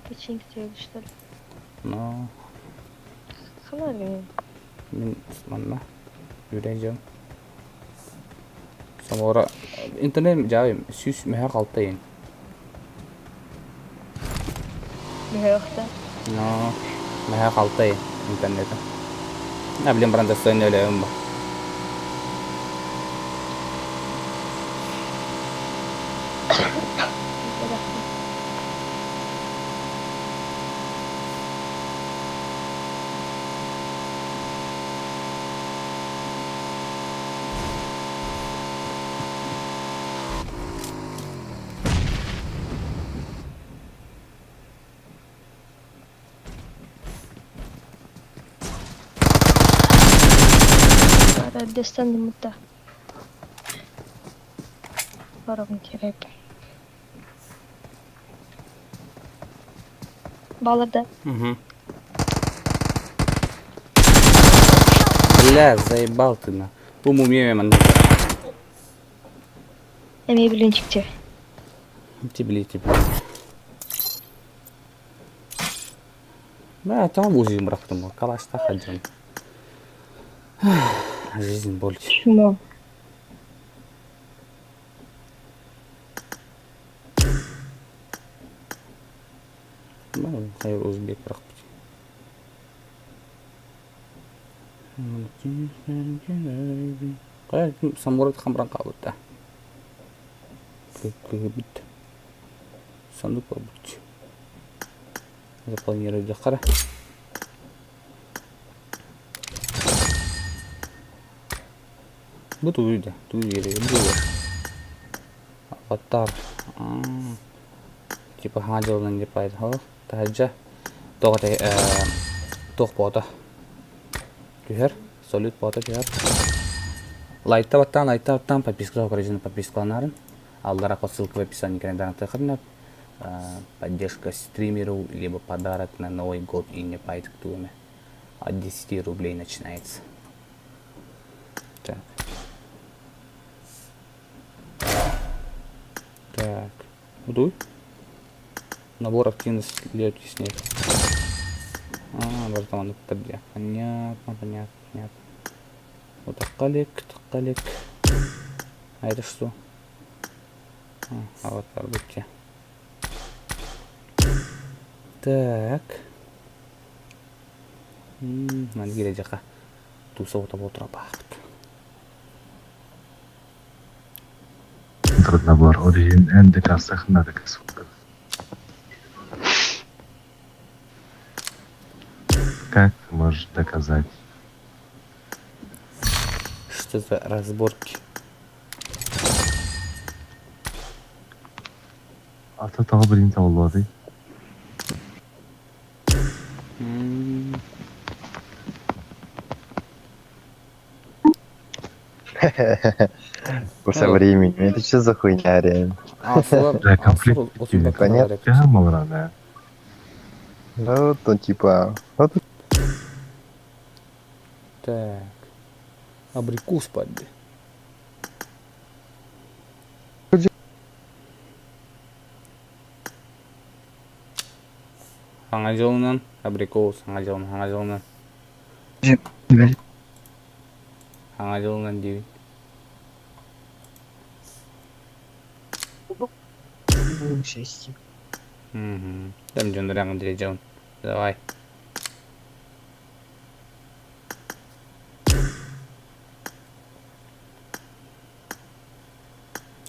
Починки тебе, что ли? Но... Қалары. Мин манна үрэн Самура интернет жабым сүүс мөһө калтайын. Мөһөөхтө. Но мөһө калтайын интернет. На блин баран дөстөн өлөм ба. Дестан мутта. Барабын керек. Баларда. Угу. Бля, заебал ты на. Бу мумия мен. Эме билинчикте. Тибли, тибли. Бля, там УЗИ бырахтым. Калашта хаджан. Жизнь боль. Чмо. Ну, хайыр узбек бырахпыт. Хайа самурай хамран хаалбыт Кыһыбыт. Сундук барбыт. Запланировать Бу тугуй да? Тугуй диэри бу Аватар. Типа хаҥа дьылынан дип айдахал. Таһырдьа туох этэй туох боото түһэр, салют боото түһэр. Лайкта баттаан, лайкта баттаан, подписка короче, подпискаланарын. Аллара ссылка в описании канала поддержка стримеру, либо подарок на Новый год и не пайдык тугуме. От 10 рублей начинается. Так. Так. Удуй. Набор активность легкий снег. А, бартаман табия. Понятно, понятно, понятно. Вот такалик, такалик. А это что? А, аватар будьте. Так. Мангире жака. Туса ота болтура баахпыт. Набор оригин НДК сахнадык Как ты можешь доказать? Что за разборки? Ата тоҕо билин табыллыбатый? По со временем. Это что за хуйня, реально? Да, конфликт. Понятно. Малрана. Да вот, ну типа, вот Так. Абрикос падли. Саҥа дьылынан, абрикос, саҥа дьылынан, саҥа дьылынан. Саҥа дьылынан диибин. Мгм. Там дьон дьон. Давай.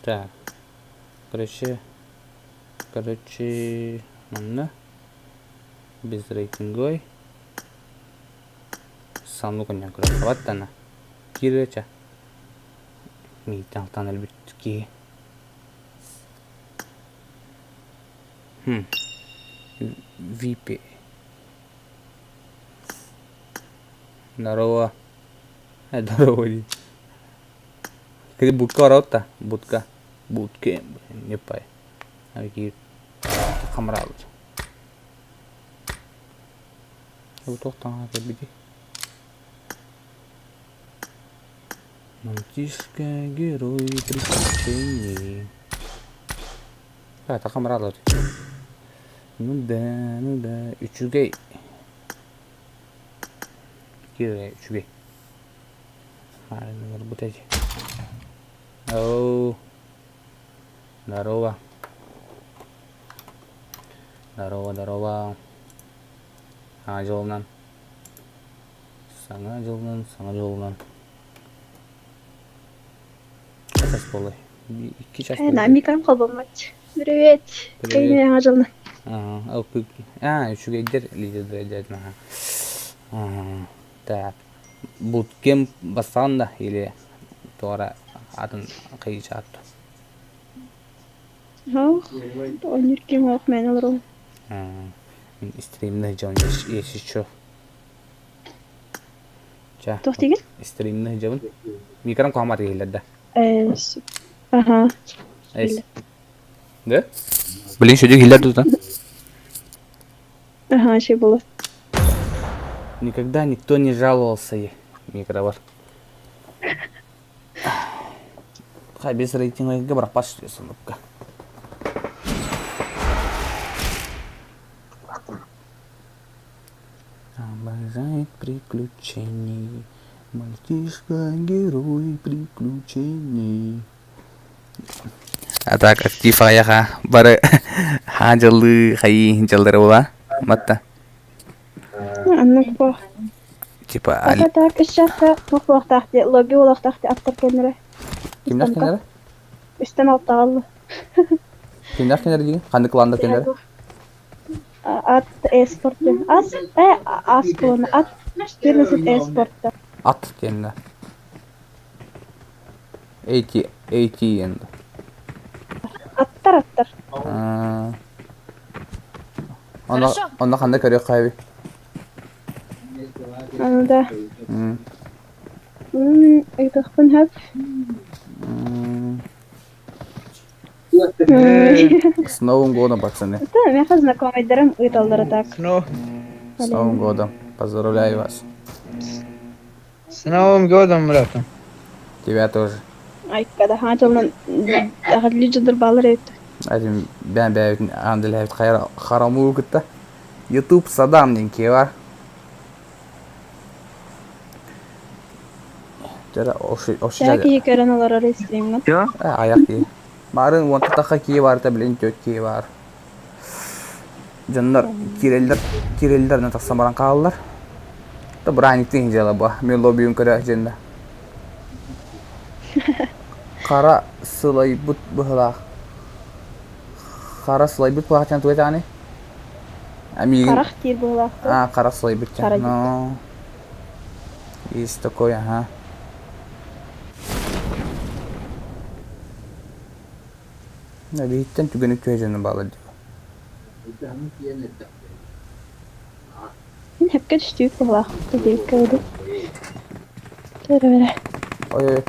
Так. Короче, короче, манна без рейтинговый. Санлык онньон көрө Киирэ Миитан өлбүт киһи. Хм. VP. Здорово. Здорово. Кири будка барабыт Будка. Будка, не пай. Киир хамраабыт. Бу туох таҥаһа кэлбитий? Мальчишка герой приключений. А, хамраалар. Ну да, ну да, үчүгэй. Киирэ үчүгэй. Бут эти. Оу. Здорово. Здорово, здорово. Саҥа дьылынан. Саҥа дьылынан, саҥа дьылынан. Хас буолуой? Икки час Э, Микам холбоммат. Привет. Привет. Саҥа дьылынан. А, үчүгэйдэр лидердэр Так. Буткем бастаан да или туора атын кыйычаат? Ох, оонньуур ким ох мен олорон. Мин стримнэ дьон если чё. Ча. Туох диигин? Стримнэ дьабын. Микром куһамат иһиллэр да. Э, аха. Эс. Да? Блин, что иһиллэр тут, а? Ага, ще было. Никогда никто не жаловался микробар. Хай без рейтинга бырахпас сундукка. Жаждает приключений, мальчишка герой приключений. А так актив аяха бары хаадьалыы хайыы дьаллары була матта Аннык бу. типа Ата так ишшахта туох буолуохтаах дии, лобби буолуохтаах дии аттар кэннэрэ. кимнээх кэннэрэ Үстэн алтаҕаллы. кимнээх кэннэрэ диигин ханнык кланнар кэннэрэ Ат эспорт диэн. Ас ас буолуна ат 14 эспортта. Ат диэннэ AT AT диэн Аттар аттар. Онно онно ханна көрүөххэ эбит? Аны да. Ыйтыахпын сөп. С Новым годом, пацаны. Это меха знакомыйдарым ыыталлара так. С Новым годом. Поздравляю вас. С Новым годом, братан. Тебя тоже. Айккада хаачалан аҕалли дьоннор баалар эбит. Этим бэйэм бэйэбитин аан дэлэһэбит харамуу кытта. Ютуб Садам диэн киһи бар. Төһө киһи көрөн олорор стримҥын? Айах киһи. Баарын уонта тахха киһи баарта билин төрт киһи баар. Дьоннор киирэллэр киирэллэр тахсан баран хааллар. Да бырааһынньыктыы дьыала бу. Мен лоббиун көрө дьэннэ. Хара сылайбыт быһылаах. Хара сылайбыт быһылаах диэн тугу этэҕиний? Миигин... Харах диир быһылаах дуо? А, хара сылайбыт диэн. Хара Ну, есть такой, ага. Биһиттэн түгэни түһэ дьону баалар дии. Мин сөпкө түстүүт быһылаах диэбиккэ дылы. Төрө Ой, ой.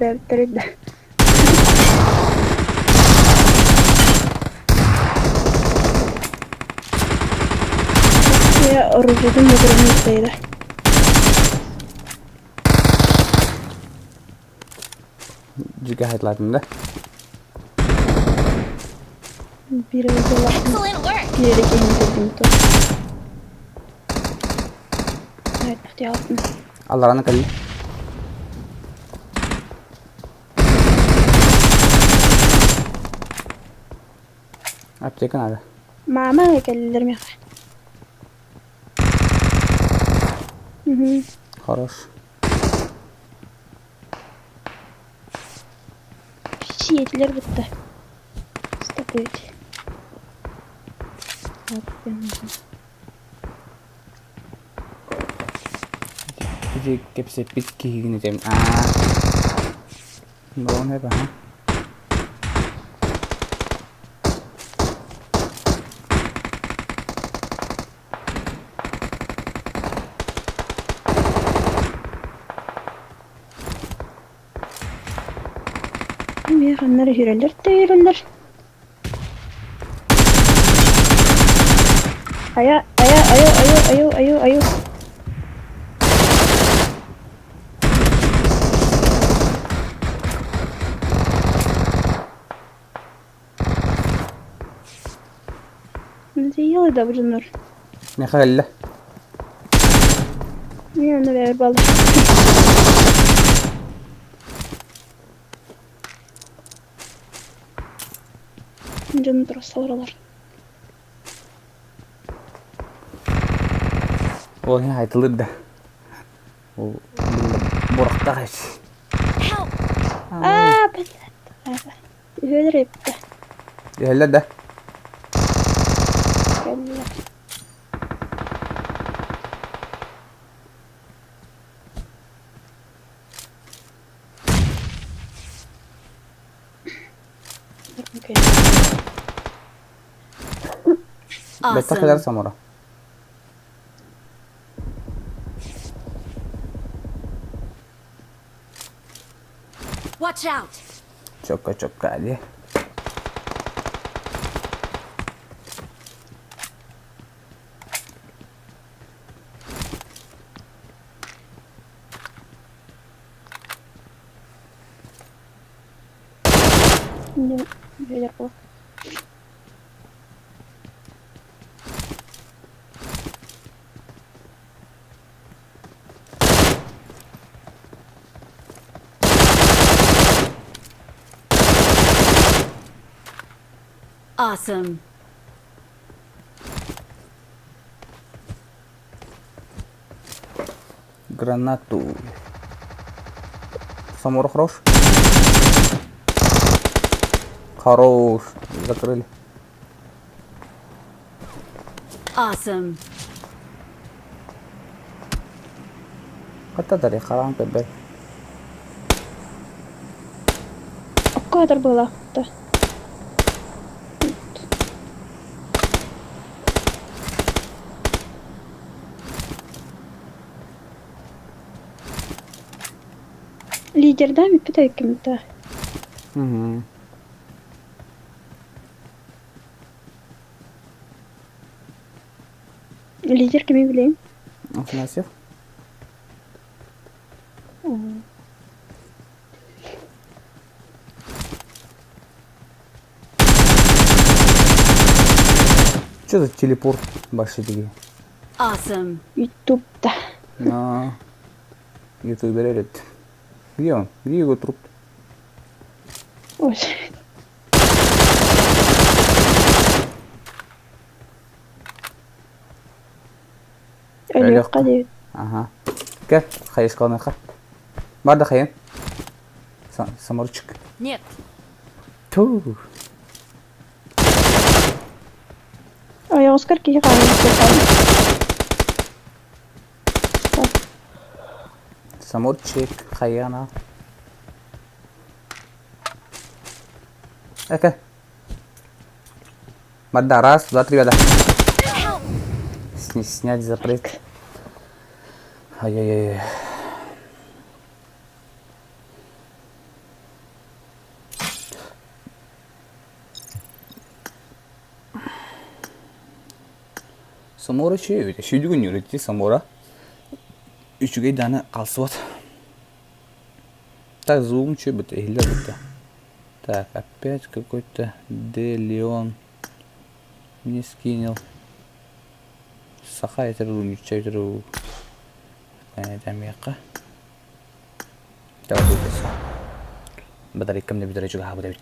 Өйдөөбүттэр да. Я оружиетын мөтөрөн ыттайда. Дьигэ хайтлаатым да? Биир ыллахпын Excellent work. биир киһини көрдүм то. Айтпахтыйаалтын. Аллараны кэлли. Аптека надо. Мама кэллилэр миэхэ. Мгм. Хорош. Сиэтилэр бытта. Стопить. Ити кэпсэппит киһигин этем. Аа. Буолан эп, аха. Эмиэ ханна эрэ үһүрэллэр да үһүрэллэр. Айа, айа, айо, айо, айо, айо, айо. Надоело да бу Миэхэ кэллэ. Мин онно бэйэбэр буолла. Дьон просто олороллор. Ол иһин айтылыр да. Ол бурахтаах эбит. Аа, блядь. Үһүөлэр эбиттэ. Үһэллэр да? Кэллилэр. Окей. Бэттэх кэлэр Самура. Watch out! Чокка чокка дии. Лидер был. Awesome. Гранату. Самура хорош? Хорош. Закрыли. Awesome. Хата дари харан көбө. Кадр была. Да. Лидер, да, ми кем-то. Угу. Лидер кими билейм? Афанасьев. Что за телепорт большие такие? Awesome. Ютубта. На. Ютубер этот. Где он? Где его труп? Ой. Өлүөххэ диэбит. Ага. Кэл, хайыскаланыха. Бар да хайын. Саморчик. Нет. Ту. Ойоҕоскор киһи хаалбыт. Саморчик, хайана. Эке. Барда, раз, два, три, вода. Снять запрет. Ай-яй-яй. Самора чөйөбүт. Шүйдүгүн юрити Самора. Үчүгэй даны қалсыбат. Так, зум чөйбүт, эхилер бутта. Так, опять какой-то Де Леон мне скинул. Саха этеру, ничего этеру. Это Давай будет. Батарейкам не батарейку габы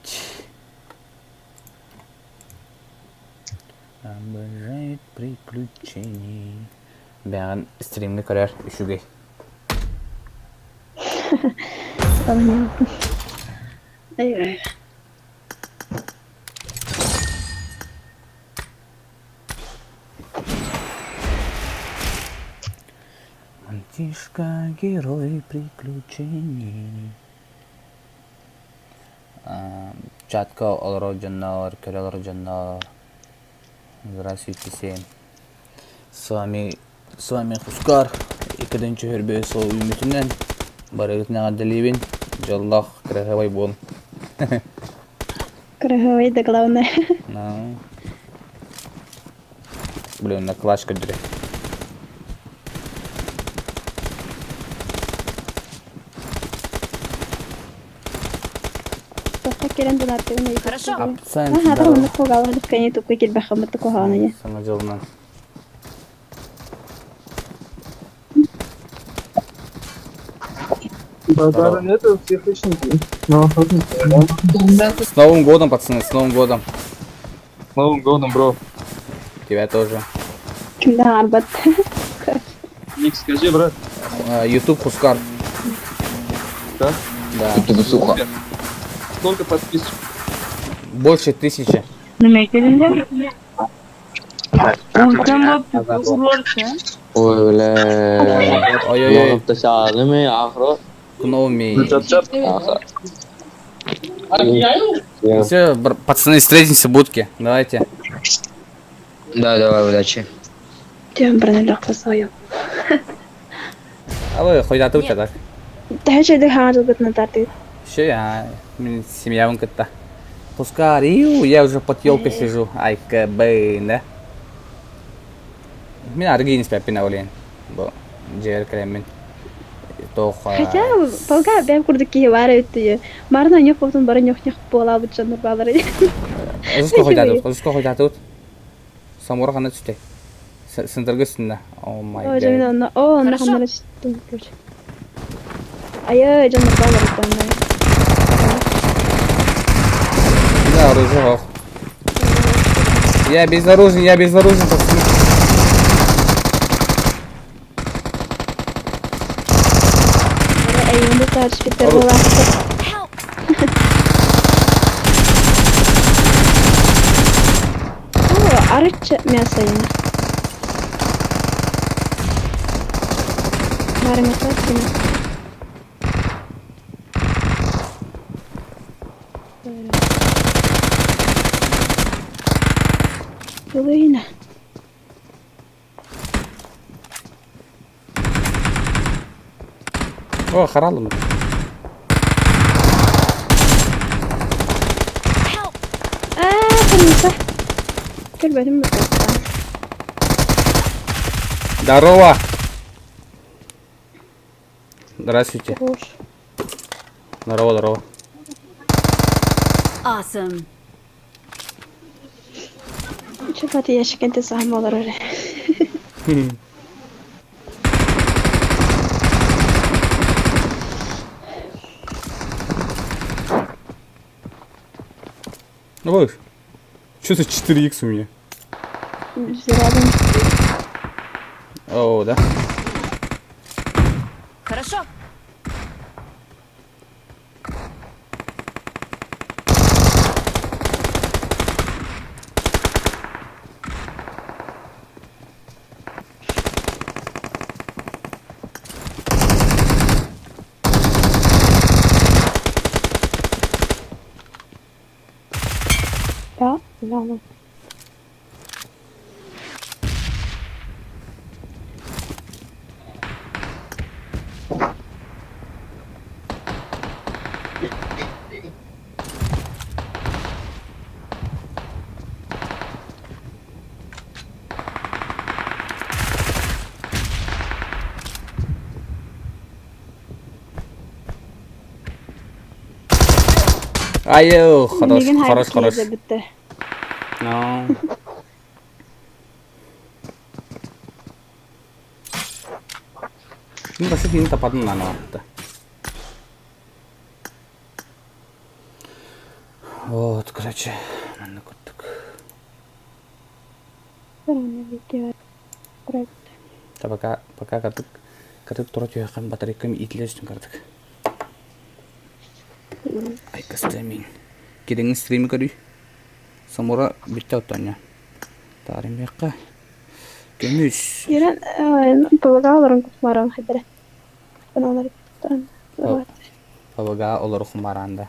Обожает приключений. Бәгін стримні көрер үшүгэй. Ай-ай. Мальчишка, герой приключений. Чатка олорор дьоннор, көрө олорор дьоннор. Здравствуйте всем. С вами, с вами Хускар. Иккиден чөһөрбө сол үмүтүнэн барыгытын эҕэрдэлиибин. Дьоллоох кыраһыабай буолун. Красивый, да главное. Ну. Блин, на клаш көрдүрэ. Тоққа керен донаттыгын Хорошо. Абсент, Аха, здорово. онны кугалар кәне тупка килбә хәмәт куханы я. Саҥа дьылынан. Базара нету, все хищники. Но охотники, да? С Новым годом, пацаны, с Новым годом. С Новым годом, бро. Тебя тоже. Кимдә арбат. Ник, скажи, брат. YouTube Хускар. Да? Да. Сколько подписчиков? Больше тысячи. Nima kelindi? Ulkan bo'pti, Ой, бля. Ой-ой-ой. tashlaadimi axir? Кноми. Все. Все, пацаны, встретимся в будке. Давайте. Да, давай, удачи. Тем бронелек посою. А вы хоть отут так? Тәһә җәйдә хәзер бит на тарты. Еще я семьябын кытта. Пускай, я уже под елкой сижу. Айка, бэйн, да? Мин аргы инспекпин олен. Бу дьиэр кэлэммин. Тоох Хотя полга бэм курдук киһи баар эбит дии. Марна ньох буолтун бары ньох-ньох буолаабыт дьоннор баалар Озуско хойдаатыбыт, озуско хойдаатыбыт. Самура ханна түстэ? Сынтарга үстүннэ. Oh my О, дьэ мин god. онно, о, онно Хорошо. ханна эрэ түстүм, короче. Айыы, дьоннор баалар эбит онно. Да, оружие ох. Я безоружен, я безоружен, пацаны. Эйиҥ бу таарыспыттар буолаахтар. О, арычча мясо ина. Барымата кини. Половина. О, харалым. Аа, кырмызы. Көрбөтүм Здорово! Здравствуйте. Здорово, здорово. Awesome. Чапати ящикенте саһым олорор. Ну вот, что за 4х у меня? Рядом. О, да. Хорошо. Да, да. Айыл, хорош, Мигин хорош, хорош. хайбыт бүттэ. Ну. Ну, басып мин тападым мынаны атты. Вот, короче, манна курдук. Та пока, пока катык, катык тура түһэххин батарейкам иитилэр үстүн кардык. Айка стриминг. Кириҥ стрими көрүй. Самура бүттэ оттоня. Таарымыахха. Көмүс. Ирен павага олорон кусмаран хайдара. Олар Павага олору хумаранда.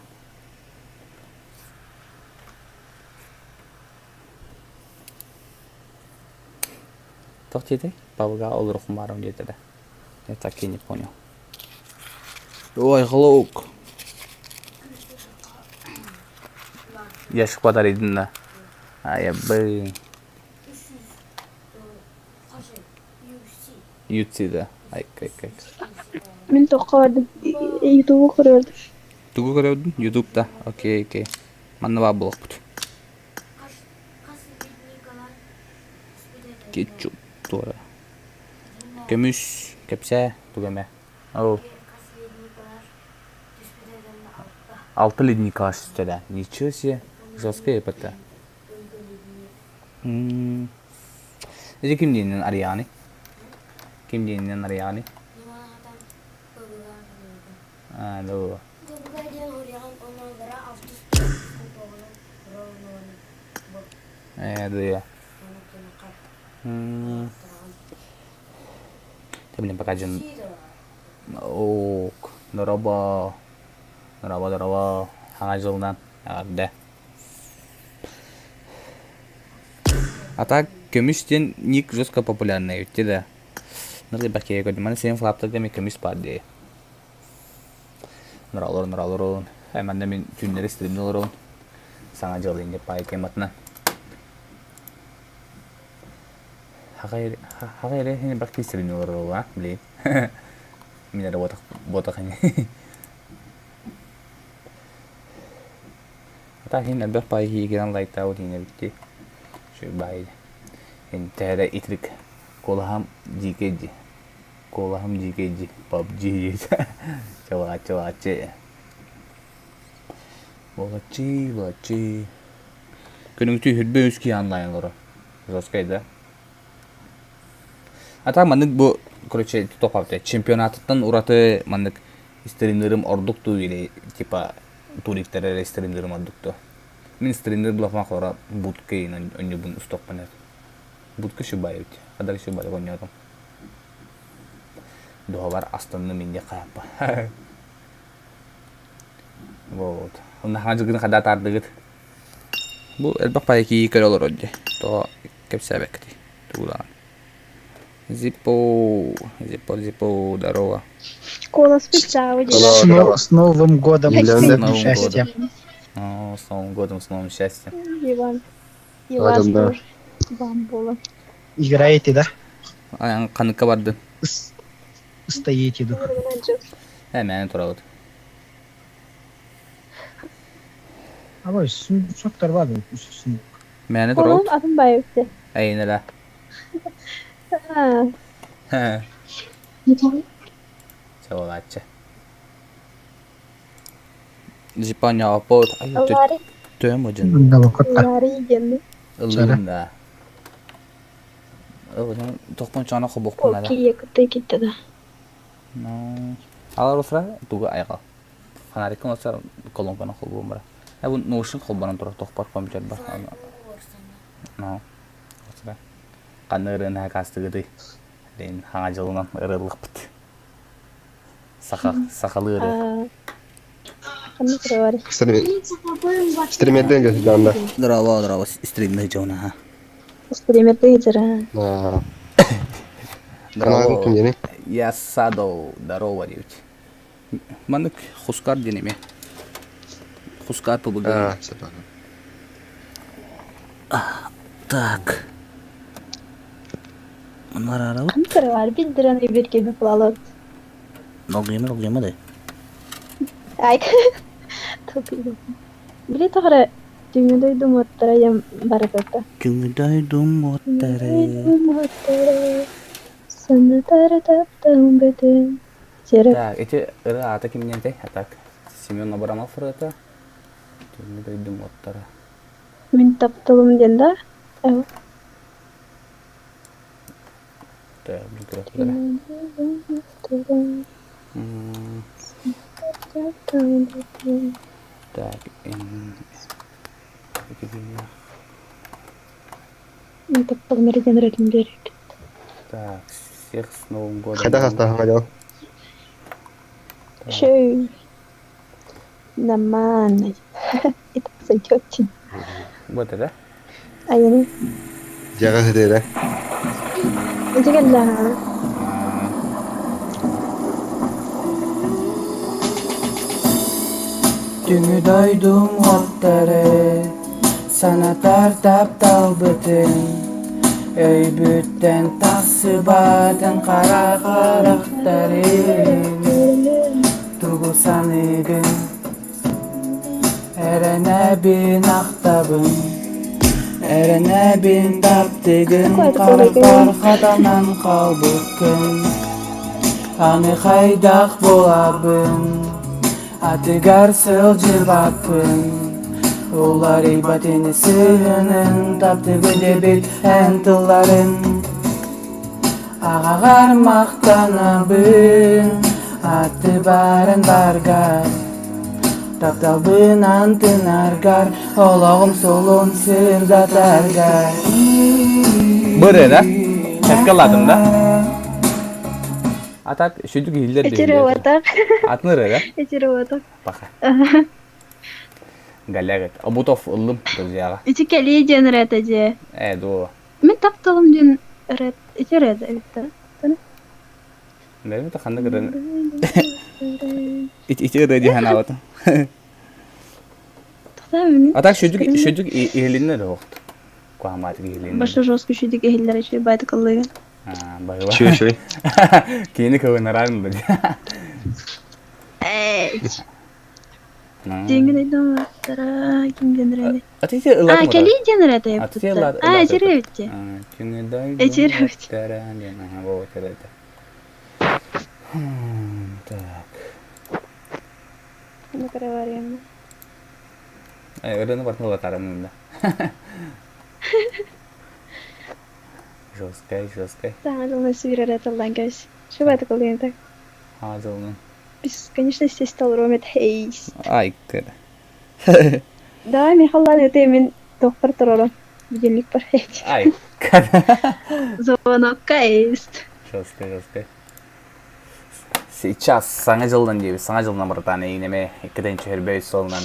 Туох диэтэй? Павага олору хумарам диэтэ да. Я так и не понял. Ой, глук. Ящик подаридын да. Айабы. Ютси да. Ай, кай, кай. Мин тоққа бардым. Ютубу көрөрдүм. Тугу көрөбүн? Ютубта. Окей, окей. Манна баар буолуохпут. Кетчуп туора. Көмүс, кэпсээ, тугу эмэ. Оо. Алты ледника да. Ничего себе. Жесткая ЭПТ. Ити ким диэнинэн арыйаҕыный? Ким диэнинэн арыйаҕыный? Аа, дуо. Ээ, дуо. Блин, пока дьон Ок, дорообо. Дорообо, дорообо. Хаҥа дьылынан эҕэрдэ. А так көмүс диэн ник жестко популярный эбит да. Ныргы бакея көрдүм. Маны сен флаптарга мен көмүс бар дии. Ныралор, ныралорун. Манна мин түүннэри стримни олоробун. Саҥа дьыл инде пай тематынан. Хаҕа эрэ хини бак стримни олорор а, блин. Мин эрэ ботах ботах ини. Ата хин элбэх пай хийгинэн лайктаабыт ине битти. Şu бай. Ин тэһэрэ итрик куолаһам дьиикэй Куолаһым дьиикэй PUBG диэтэ. Чалааччы чалааччы. Буолаччы буолаччы. Күнүҥтүү хүрбэ үс киһи онлайн олорор. Жесткай да? А так маннык бу короче тохапты чемпионатыттан ураты маннык стримнерым ордук туу или типа туриктар эрэ стримнерым ордук туу. Мин стримнер булахман хора будка онньубун устуохпун Будка шибаевич. Адар шибаев онньоотум. Дуһабар астынным инде хааппа. Вот. Онно хаҥа дьылгыны хада атаардыгыт. Бу элбэх пай кии көрө олорор дии. Тоҕо кэпсээбэккитий? Тугу даҕаны. Зиппо, Зиппо, Зиппо, здорово. Куоласпыт чаабы диэн. С Новым годом, С Новым счастья. годом. О, с Новым годом, с новым счастьем. Иван. И вас тоже. Вам было. Играете, да? Ханыкка бардын. Стоите, да. Э, мээнэ турабыт. Абай, соттар бар. Мээнэ турабыт. Колом атын баайыпты. Эйинэлэ. Чабалааччы. Зипаняаппыт. Төм ыдьын. Ыллыгын да. Тохтон чана хобохпун ара. Кие кытты китте да. Алар осра тугу айгал. Фонарикын осар колонканы холбуум бара. Бу наушник холбонон турар тохпор компьютер бар. Но. Осра. Ханна ырыын хакастыгыты. Ден хаҥа дьылынан ырыллыкпыт. Саха, сахалыы ырыа. Ханнык ырыа бар? Стримерден көтүданда. Здорово, здорово, стримный дьона. Стримерде хижара. Здорово. Я садо, здорово диэбит. Маннык хускар диэн эмиэ. Хускар пыбыгы. Так. Манарарабыт. Ханнык ырыа бар? Билдирэн эбирге быплалыт. Долгуйма, долгуйма да. Ай, Били тоҕо Түҥү дойдум уоттара ем барытата. Түҥү дойдум уоттара. Дойдум уоттара санатара таптаһым бөтөн. Сэрэ. Так, ити ырыа аата кимниэнтэй? А так, Семен Абрамов ырыата. Түҥү дойдум уоттара. Мин тапталым диэн да? Так, Мин тапталым эрдэн эрэтин биэрбит. Так, всех с Новым годом. Хайдах астаһаҥа дьол? Шөй. Нормально. Это сойдет. Вот это? Айаны. Дьэҕэ сытыыра. Ити кэллэ. Түҥү дойдум уоттары санатар тапталбытын Өйбүттэн тахсыбатын хара харахтарын Тугу саныыгын Эрэнэбин ахтабын Эрэнэбин таптыгын Харахпар хатанан хаалбыккын Аны хайдах буолабын Атыгар сылдьыбаппын Уларыйбат ини сыһыанын Таптыгын диэбит эн тылларын Аҕаҕар махтанабын Аты баарын баргар Тапталбын антынаргар Олоҕум суолун сырдатаргар Быры да? Эпке ладым да? А так сүдүк иһиллэр Эчире уотак. Атын ырыа да? Эчире уотак. Паха. Галягат. Обутов ыллым друзьяға. Ити кэлии диэн ырыата дьиэ. Э, дуо. Мин тапталым диэн ырыат ити ырыата эбит да. Бэйэм да ханнык ырыаны ити ити ырыа дии санаабатым. А так шүдүк шүдүк иһилинне да оҕут. Куһамаатык иһилинне. Баша жестко шүдүк иһиллэр үчүгэй баайдык ыллыгын. Байыла. Чү чү. Кини кылынаран били. Диңгин айдаматтара ким диэн А ти А, кэлии диэн эрэ этэйэппиттэр. А, эчире эбитти. Эчире эбит. Так. Ну, караварием. Ырыны бартын ылатарым да. Жесткай, жесткай. Саҥа дьылынан сүүрэр эталлаан кэбис. Шубаты кылыйын так. Саҥа дьылынан. Бесконечность стал ромет хейс. Ай, кыр. Давай, Михаллан, это мин тохпар туророн. Будильник бар. Ай, Звонокка есть. Жесткай, жесткай. Сейчас саҥа дьылынан диэбит, саҥа дьылынан братан эйинеме иккитен чөһөрбөй суолунан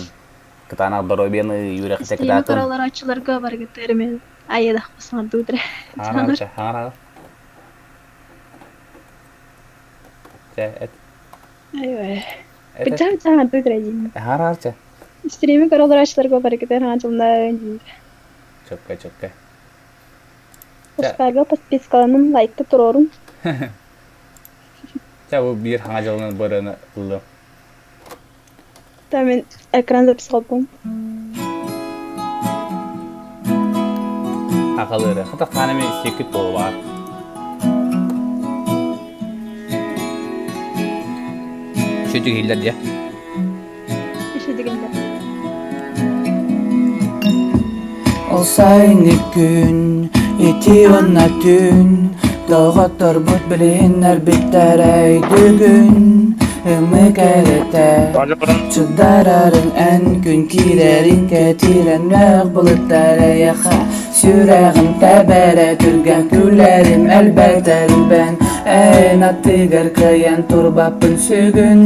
кытаанах доруобуйаны үөрэхтэ Стримы кытаатын. көрөлөр баргыттар мен айыдах басмардуудра. Хаҥаралча, хаҥарал. Чэ, эт. Айва. Эт, эт. Быча саҥардуудра диин. Хаҥаралча. Стримы көрөлөр баргыттар хаҥа дьылынан диин. Чөккө, чөккө. Пускайга подпискаланым лайкты турорум. Чэ, бу биир хаҥа дьылынан бырыны ыллым. Та мен экран запись кылбым. Хахалыыры. Хата хаанами сиэккит буолбаар. Шүтүк иһиллэр дьэ. Ишидигинде. Ол сайыҥҥы күн, ити уонна түүн, доҕотторбут билиһиннэрбиттэрэй бүгүн ымыы кэрэтэ Чугдарарын эн күн киирэрин кэтиирэн мөөх былыттар эйэхэ сүрэҕим тэбэрэ түргэн күлэрим элбэтэрим бэн эн аттыгар кыайан турбаппын сүгүн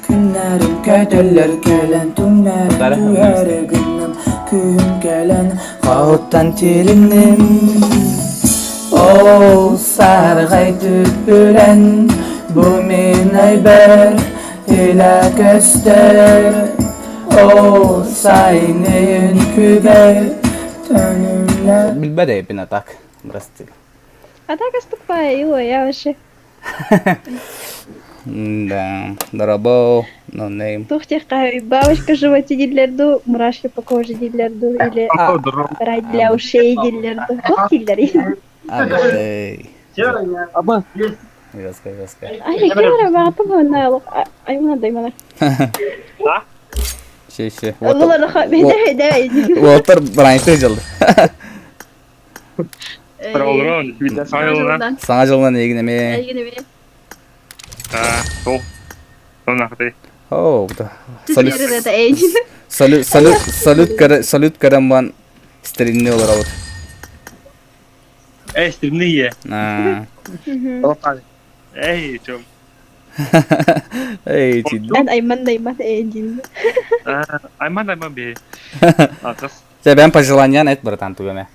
Күннэрим көтөллөр кэлэн түҥнэрим түһэрэ гынным күһүн кэлэн хоһуттан тилинним Ол саргай түппүрэн бу мин айбэр илэ көстөр Ол сайынын күбэр төнүллэр Билбэт эбиппин а так, прости. А так аступай, ой, я вообще. Да, дорогой, no name. Тух техка бабочка в животе дииллэр дуу, мурашки по коже дииллэр дуу, или рай для ушей дииллэр дуу. Туох дииллэр? Абытай. Жестко, жестко. Ай, кемера баҕатым хонна олох аймана даймана. Ще, ще. Олар бэдэ бэдэ. Уолтар браньты жылды. Саҥа дьылынан эйигин эмиэ. Эйигин эмиэ. Оо, салют салют салют салют көрө салют көрөн бан стримни олоробут. Эй, стримни е. Аа. Эй, чом. Эй, ти. Эн айман дайман эйдин. Айман айман бе. Акыс. Чэ, бэм пожеланиян эт, братан, тугаме.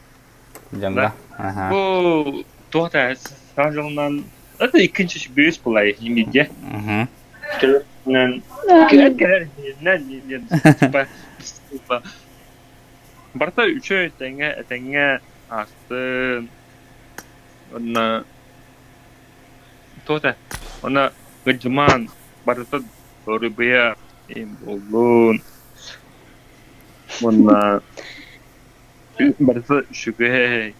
Дьонга. Ага. Бу туох саҥа дьылынан это иккинчи бүүс булай имидде. Кэлэн кэлэр типа типа барта үчү тэҥҥэ этэҥҥэ аастын онно туох онно гыдьымаан барыта дорубуйа им буоллун уонна барыта үчүгэй.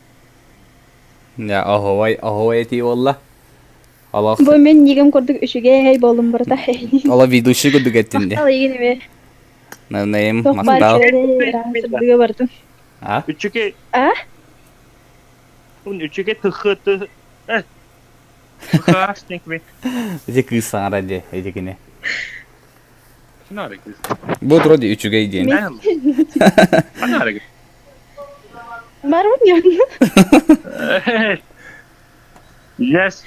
Я оһуой оһуой этии буолла. Олох Бу мин нигем курдук үчүгэй буоллум барыта. Оло ведущий курдук эттин де. Махтал эйигин эмиэ. Нейм Туох баар махтал. кэрэни сырдыга бардым. А? Үчүгэй. А? Ун үчүгэй тыхы ты э тыхаас тинкми. Ити кыыс саҥара де ити кини. Ханара кыыс. Бу вроде үчүгэй диэн. Ханара кыыс. Барбын ян. Yes.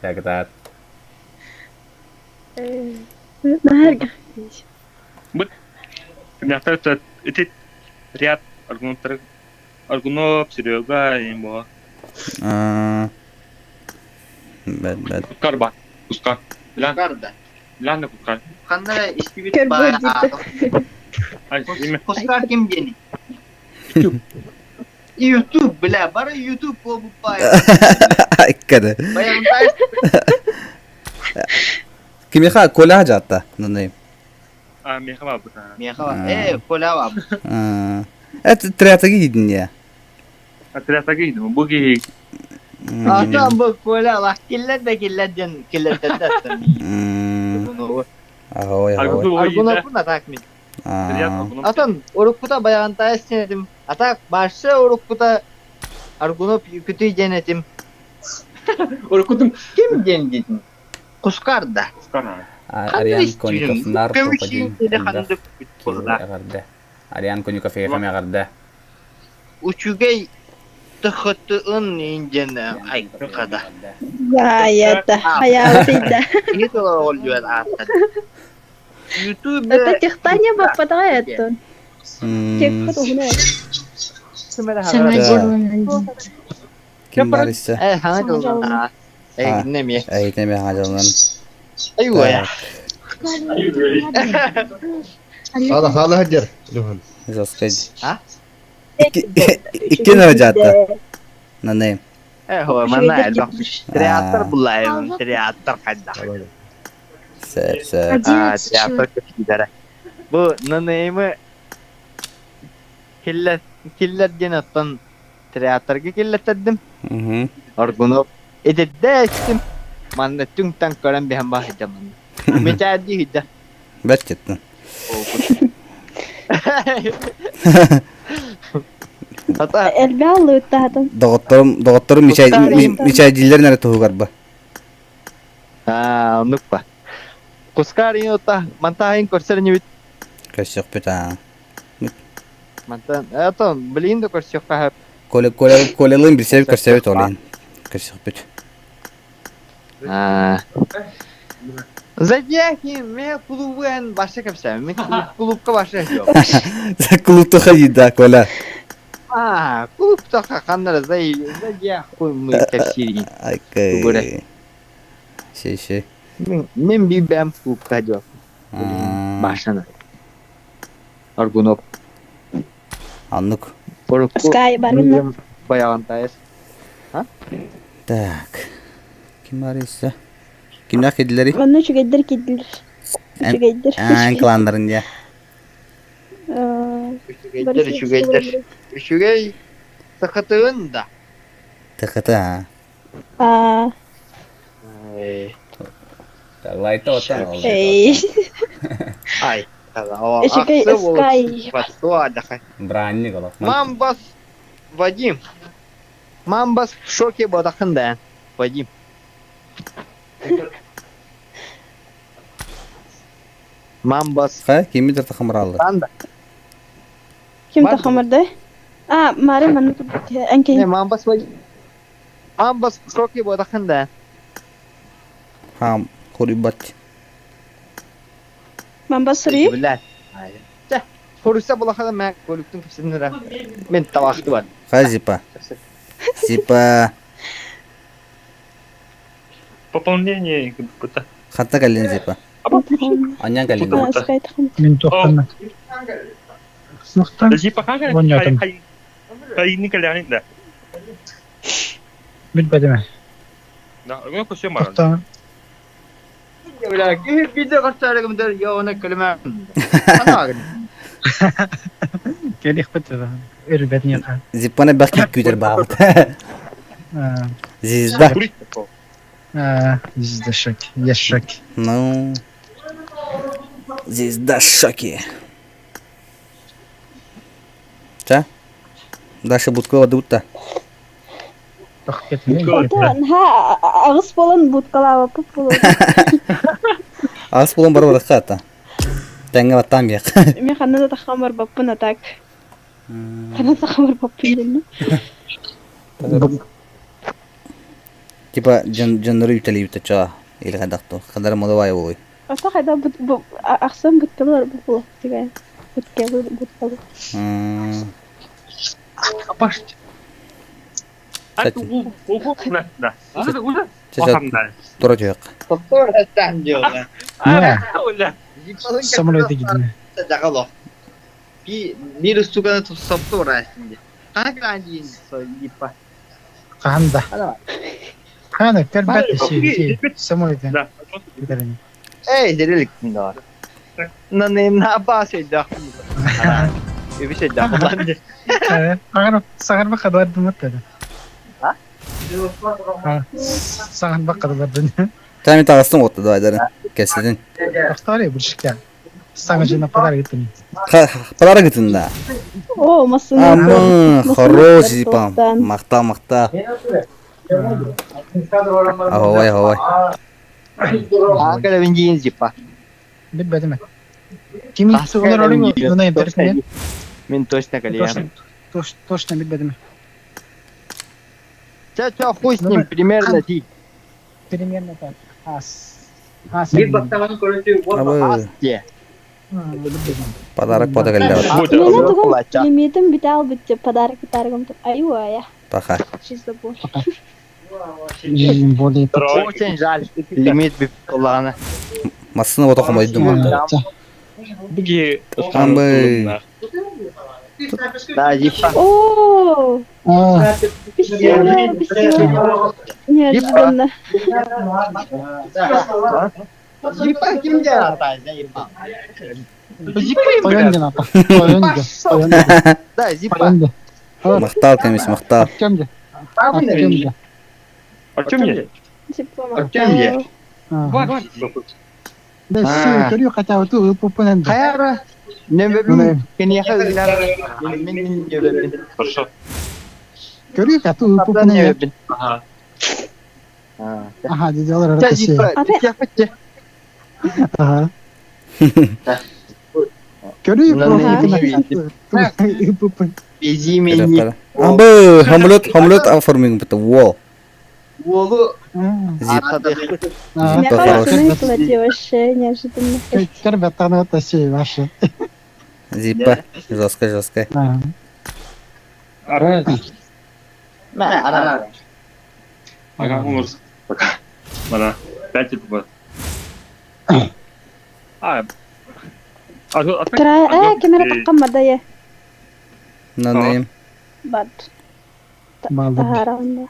Так, так. Наһарга. Бут Мята ити ряд аргунтар Аргунов, Серега, ему. Бэт, бэт. Карба. Пуска. Карда. Лана кукар. Ханна истибит баай Кускар ким диэни? YouTube, бля, бары YouTube буолбут баай. Айккады. Кимиха Коля жатта. Наны. А, меха бабыт. Меха, Коля бабыт. Это триатаги идин я. Триатаги идин. Бу ки. Atan bu Коля лах киллер да киллер ден киллер да. Ахой, ахой. Аргунапун атак мин. Atan уруккута баягантая сенетим. Атак башы уруккута Аргунов күтүй денетим. Уруккутун ким ден дедин? Кускар да. Ариан Конюков нар топадин. Ариан Конюков ехаме ағарда. Учугей тхытын инден айкада. Я, это, хаялтыйда. Не то ол жуат аттан. YouTube Это техтания баппатага это. Тек угуна. Ким бар иссе? Э, хана жылдан. Э, неме. Эй, неме хана жылдан. Айва. Хала хала хадер. Заскать. А? Икки нөрө Наны. Э, хо, мана элбэх. Театр булайым, театр хайда. Сәп, сәп. А, театр көчүдөрө. Бу нанейми киллер киллер диэн оттон театрга киллеттердим. Аргунов эдедде эстим. Манна түҥ-таҥ көрөн биһэн баһыйдамын. Мечади хидда. Бәт кеттин. Элбэ аллыыттаатым. Доҕотторум, доҕотторум мичайдииллэр нэрэ туһугар ба. Аа, оннук ба. Кускар инота мантаһын көрсөр нибит. Көрсөхпүт аа. Мантан, это блин да көрсөххэ. Коля Коля Колялыын билсэбит көрсөбүт олин. Көрсөхпүт. Аа. Зодиаки ме клубын башы кепсә. Мен клубка башы жоқ. Клубта ходить, да, Коля. А, клубта ханнар зай зодиак мы кепсири. Айкай. Ши ши. Мен мен бибәм клубка жоқ. Башына. Аргунов. Аннук. Скай баргын. Баягантайыз. Так. Ким бар иссе? Кимнәх кедилери? Онно үчүгэйдер кидилер. Үчүгэйдер. Ан кланнарын я. Үчүгэйдер, үчүгэйдер. Үчүгэй сахатыын да. Тахата. Аа. Лайта отан ол. Эй. Ай. Үчүгэй Скай. Бранник олох. Мамбас Вадим. Мамбас в шоке бодахын да. Вадим. Мамбас. Ха, кими тахамралды? Анда. Ким тахамырды? А, Мари манна энки. Не, Мамбас Вадим. Мамбас в шоке бодахын да. Хам, хурибат. Мамбас сури? Билер. Хоруса булахада мен көлүктүн кепсинere. Мен табакты бар. Ха, зипа. Зипа. Пополнение будто. Хатта каллин зипа. Анян каллин. Мен тоқтана. Сухтан. Зипа хага. Вонятым. Хайни калянин да. Бит бәдеме. Да, аргунов көсө мара. Тоқтан. Бля, видео көрсөрүгүмдөр йоона көлүмө. Келих бит. Өрбәтне ка. Зипаны бәк күтер багыт. Звезда. А, звезда шок. Я шок. Ну. Звезда шоки. Та? Даша Будкова дутта. Ха, агыс болон буткалаба пуп болон. Ас болон бар бар хата. Тәңгә баттан бияк. Мен ханна да тахамар баппын атак. Ханна тахамар баппын дедим. Типа жан жаннары үтәли үтә ча. Или хадакто. Хадар модавай болой. Ата хайда бут бу ахсан буткалар бу болот деген. Буткалы буткалы. Да. Тура жок. Токтор хаттан жок. Самолеты гидини. Дагало. Би бир устуганы тупсапты урайсың. Қана дейін сол Зиппа. Канда. Хана көрбөт си самолеты. Эй, дерелик да. На на басе да. Үбүсэ да. Сагар бакадылар дымыттады. Саган бакадылар дын. Тәми тағыстың отты давай Кәсідін. Повтори, буршикя. Сага жена подарок гытын. Подарок гытын да. О, масына. Амы, хорош, зипам. Мақта, мақта. Аховай, аховай. Акала виндиин зипа. Бит бәдеме. Ким олар олар интересно. Мен точно калиям. Точно, точно бит бәдеме. Ча, ча, хуй с ним, примерно ти. Примерно так. Ас. Ас. Абы. Подарок подарок Мен тугум лимитим бите албыт деп подарок подарогом Аюа я. Паха. Чисто больше. Очень жаль, лимит бит куллаҕына. Массына вот оқымайды ма. Буги. Амбы. Да, зипа. О, спасибо, спасибо. Неожиданно. Зипа кимде ата, зипа. Тойонде напа. Тойонде. Да, зипа. Мақтал кемес, мақтал. Артемде. Артемде. Артемде. Артемде. Да, все, көрү хотя бы ту пупунен. Хайара. Небебин. Кенияха мен небебин. Хорошо. Көрү хотя бы пупунен. Небебин. Ага. Ага, диделер Ча, зипа. Ага. Көрү пупун. Безименни. Амбы, самолет, самолет оформим бит. Во. Уолу. Зип. Меня Зипа хорош. хорошо вообще неожиданно. Көрбөт это все ваши. Зипа. Жестко, жестко. Ара. Ара. Ага, умер. Пока. Мана. Пять типа. А. Кра, камера таккан да я. Нанайым. Бат. Тахаранда.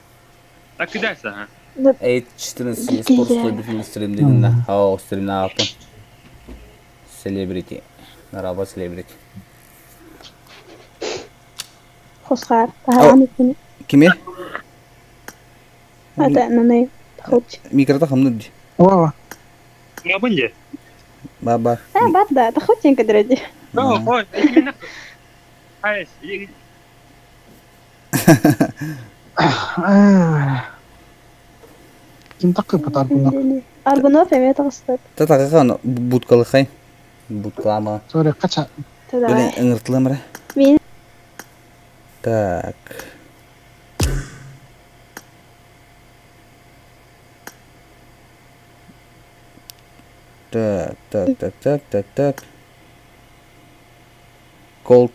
Так кидайся, ага. Эй, 14 спорт celebrity стрим дедим да. Ау, стрим на апы. Celebrity. Нараба celebrity. Хосхар. Тахаран икини. Киме? Ата нанай. Тахуч. Микрота хамны. Ова. Не бынде. Баба. А, бат да, тахуч кадради. О, ой, именно. Ай, Ким такы подарок? Аргунов эме тагыстыр. Та тагыга будкалы хай. Будкалама. Сори, кача. Блин, ыңыртылымра. Мен Так. Так, так, так, так, так, так. Cold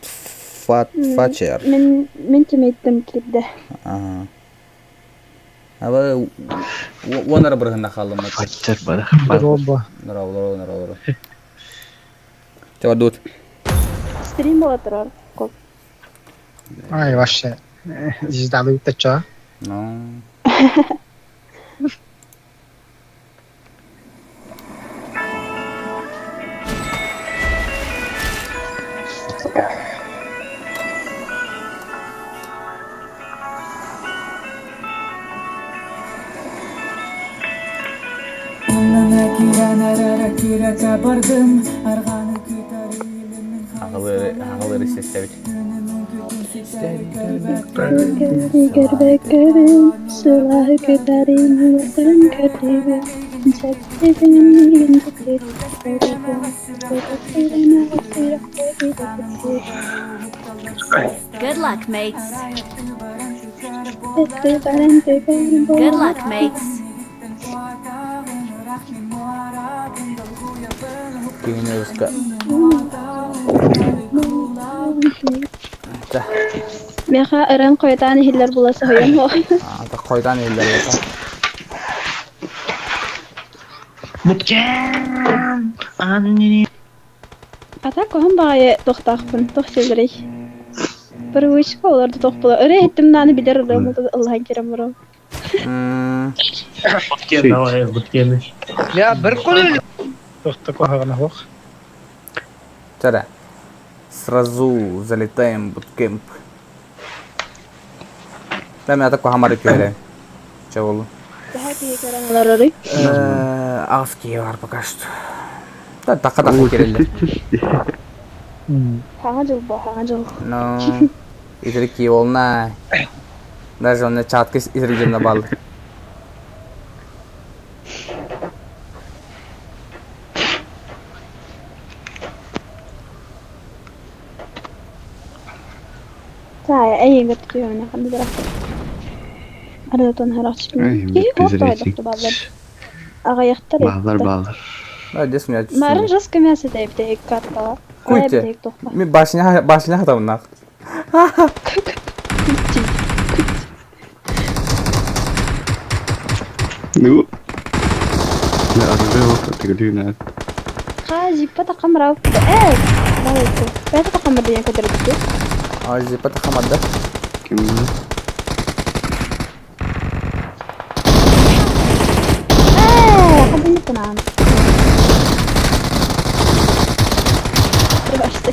Fat Fatcher. Мен мен тимейттим кирде. Ага. Аба онара быргында қалдым. Фатчер бара. Роба. Нара, нара, нара. Тебя дут. Стрим бола турар. Көп. Ай, вообще. Ждалы утача. Ну. Ағылы, ағылы сестебит. Көрбөкөрүм, сылаһы көтәрим, уларым көрдүбү. Good luck, mates. Good luck, mates. Күнү Да. Меха ыран койтан хиллер буласы хоян хо. Ата койдан элдер болса. А так оһон баҕайы туохтаахпын, туох сиэлэрий? Привычка олорду туох була. Өрө иһиттим даҕаны билэр ырыам ыллаһан киирэн барам. Давай, буткены. Я бір күн Тохта куһаҕана суох. Чара. Сразу залетаем в буткемп. Там я такой хамары түһэрэ. Чэ болу. Төһө киһи көрөн олорорый? Аҕыс киһи бар пока что. Такка такка киреллер. Саҥа дьыл бо, саҥа дьыл. Ну, итирик киһи болна. Даже он чатка итирик дьонно бааллар. Таай, эйиҥ өттүгүнэ ханна да Арыытын харахчытын Эй, киһи без оһох рейтинг. тоойдохто бааллар. Аҕыйахтар Бааллар, эбиттэр. бааллар. Молодец, меня Марын жестко мясо эбитэ картаҕа. Хайа Куйте. бүтэһик туохха? Ми башня башня хатабыннаах. Ну. Я арыгы тегелүүнэ. Хаа зиппа тахамрав. Ээ, балайты. Бэйэтэ тахамыр диэн көтөрбүтү. А зиппа тахамарда. Ким? Ээ, хабын кынаан. Прибашты.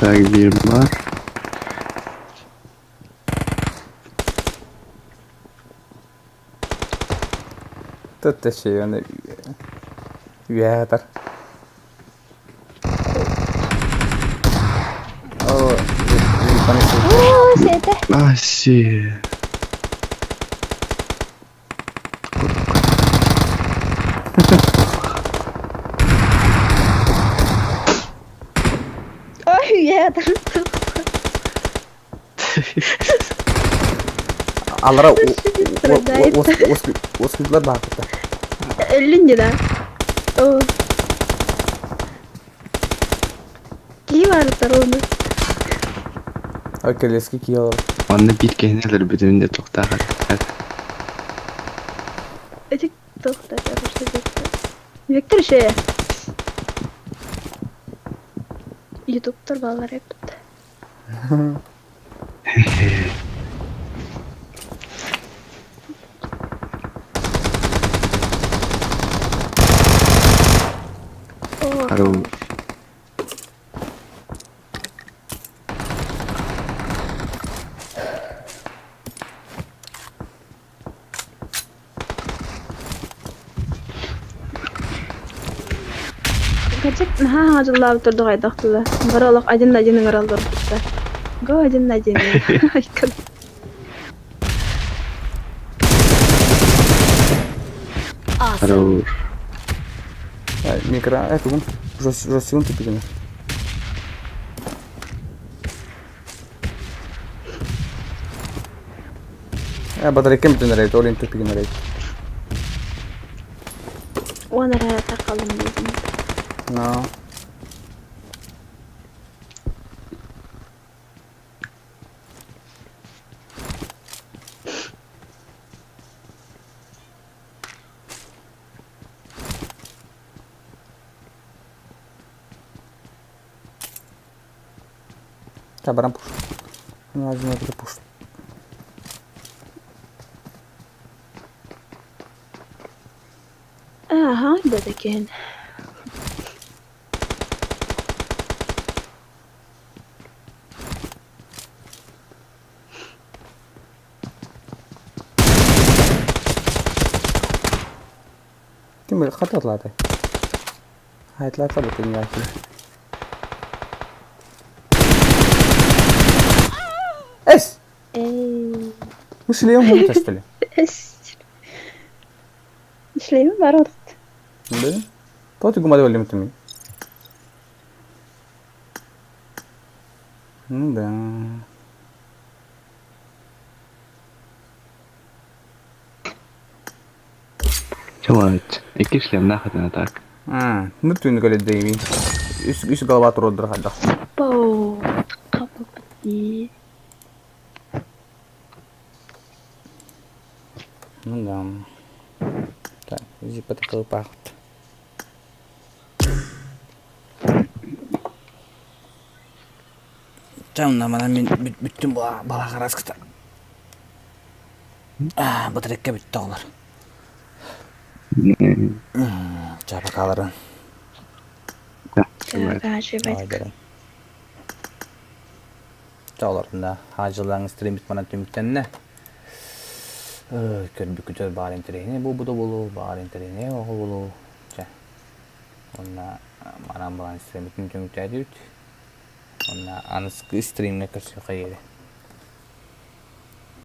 Так, биир бар. Тут еще он үөһэ Оо, Оо, сиэтэ. А, си. Ой, үөһэ Алара Страдает. уоскутулар баахыта. Өллүн дьэ да. Оо. Кии баарыттар ону. Ой, келески кии олор. Онно биир киһини өлөрбүтүм де туохтаах Эти туохтаата Виктор еще Ютубтар баалар эбит. Оо, Хорош. Качык наһаа хаҥа дьыллаабыт турдук айдахтыла. Бары олох один на один ыҥыраллар кытта. Го один на один. Awesome. Хорош. Микро, это жосюн тупигина. Батарейка бүтүн эрейт, ол тупигин эрейт. Уон эрэ тахалым диэтим. No. Табаран пуш. Ну, один это пуш. Аха, да такен. Ким хата тлаты? Хай тлата бутын яки. Эс! Эй. Мышлем хум что ли? Эс. Шлейм бар орт. Да? То ты гумады валим ты Ну да. Чалач. Икки шлем нахуй на так. А, ну ты не говори, Дэйми. Үс голова туродыр хадах. Боу. Капапати. Ну да. Так, зипа такой пахнет. Чэ, онно манан мин бүттүм балаҕараскыта. Батарейка бүттэ оҕолор. Чэ, пока Чэ, олордун хаадьылаан стриммит манан түмүктэннэ. Көрбүккүтүгэр баар интэриэһинэй буолбута буолуо, баар интэриэһинэй оҕо буолуо. Чэ, уонна манан балаан стриммитин түмүктээтибит. Уонна аныскы стримҥэ көрсүөххэ диэри.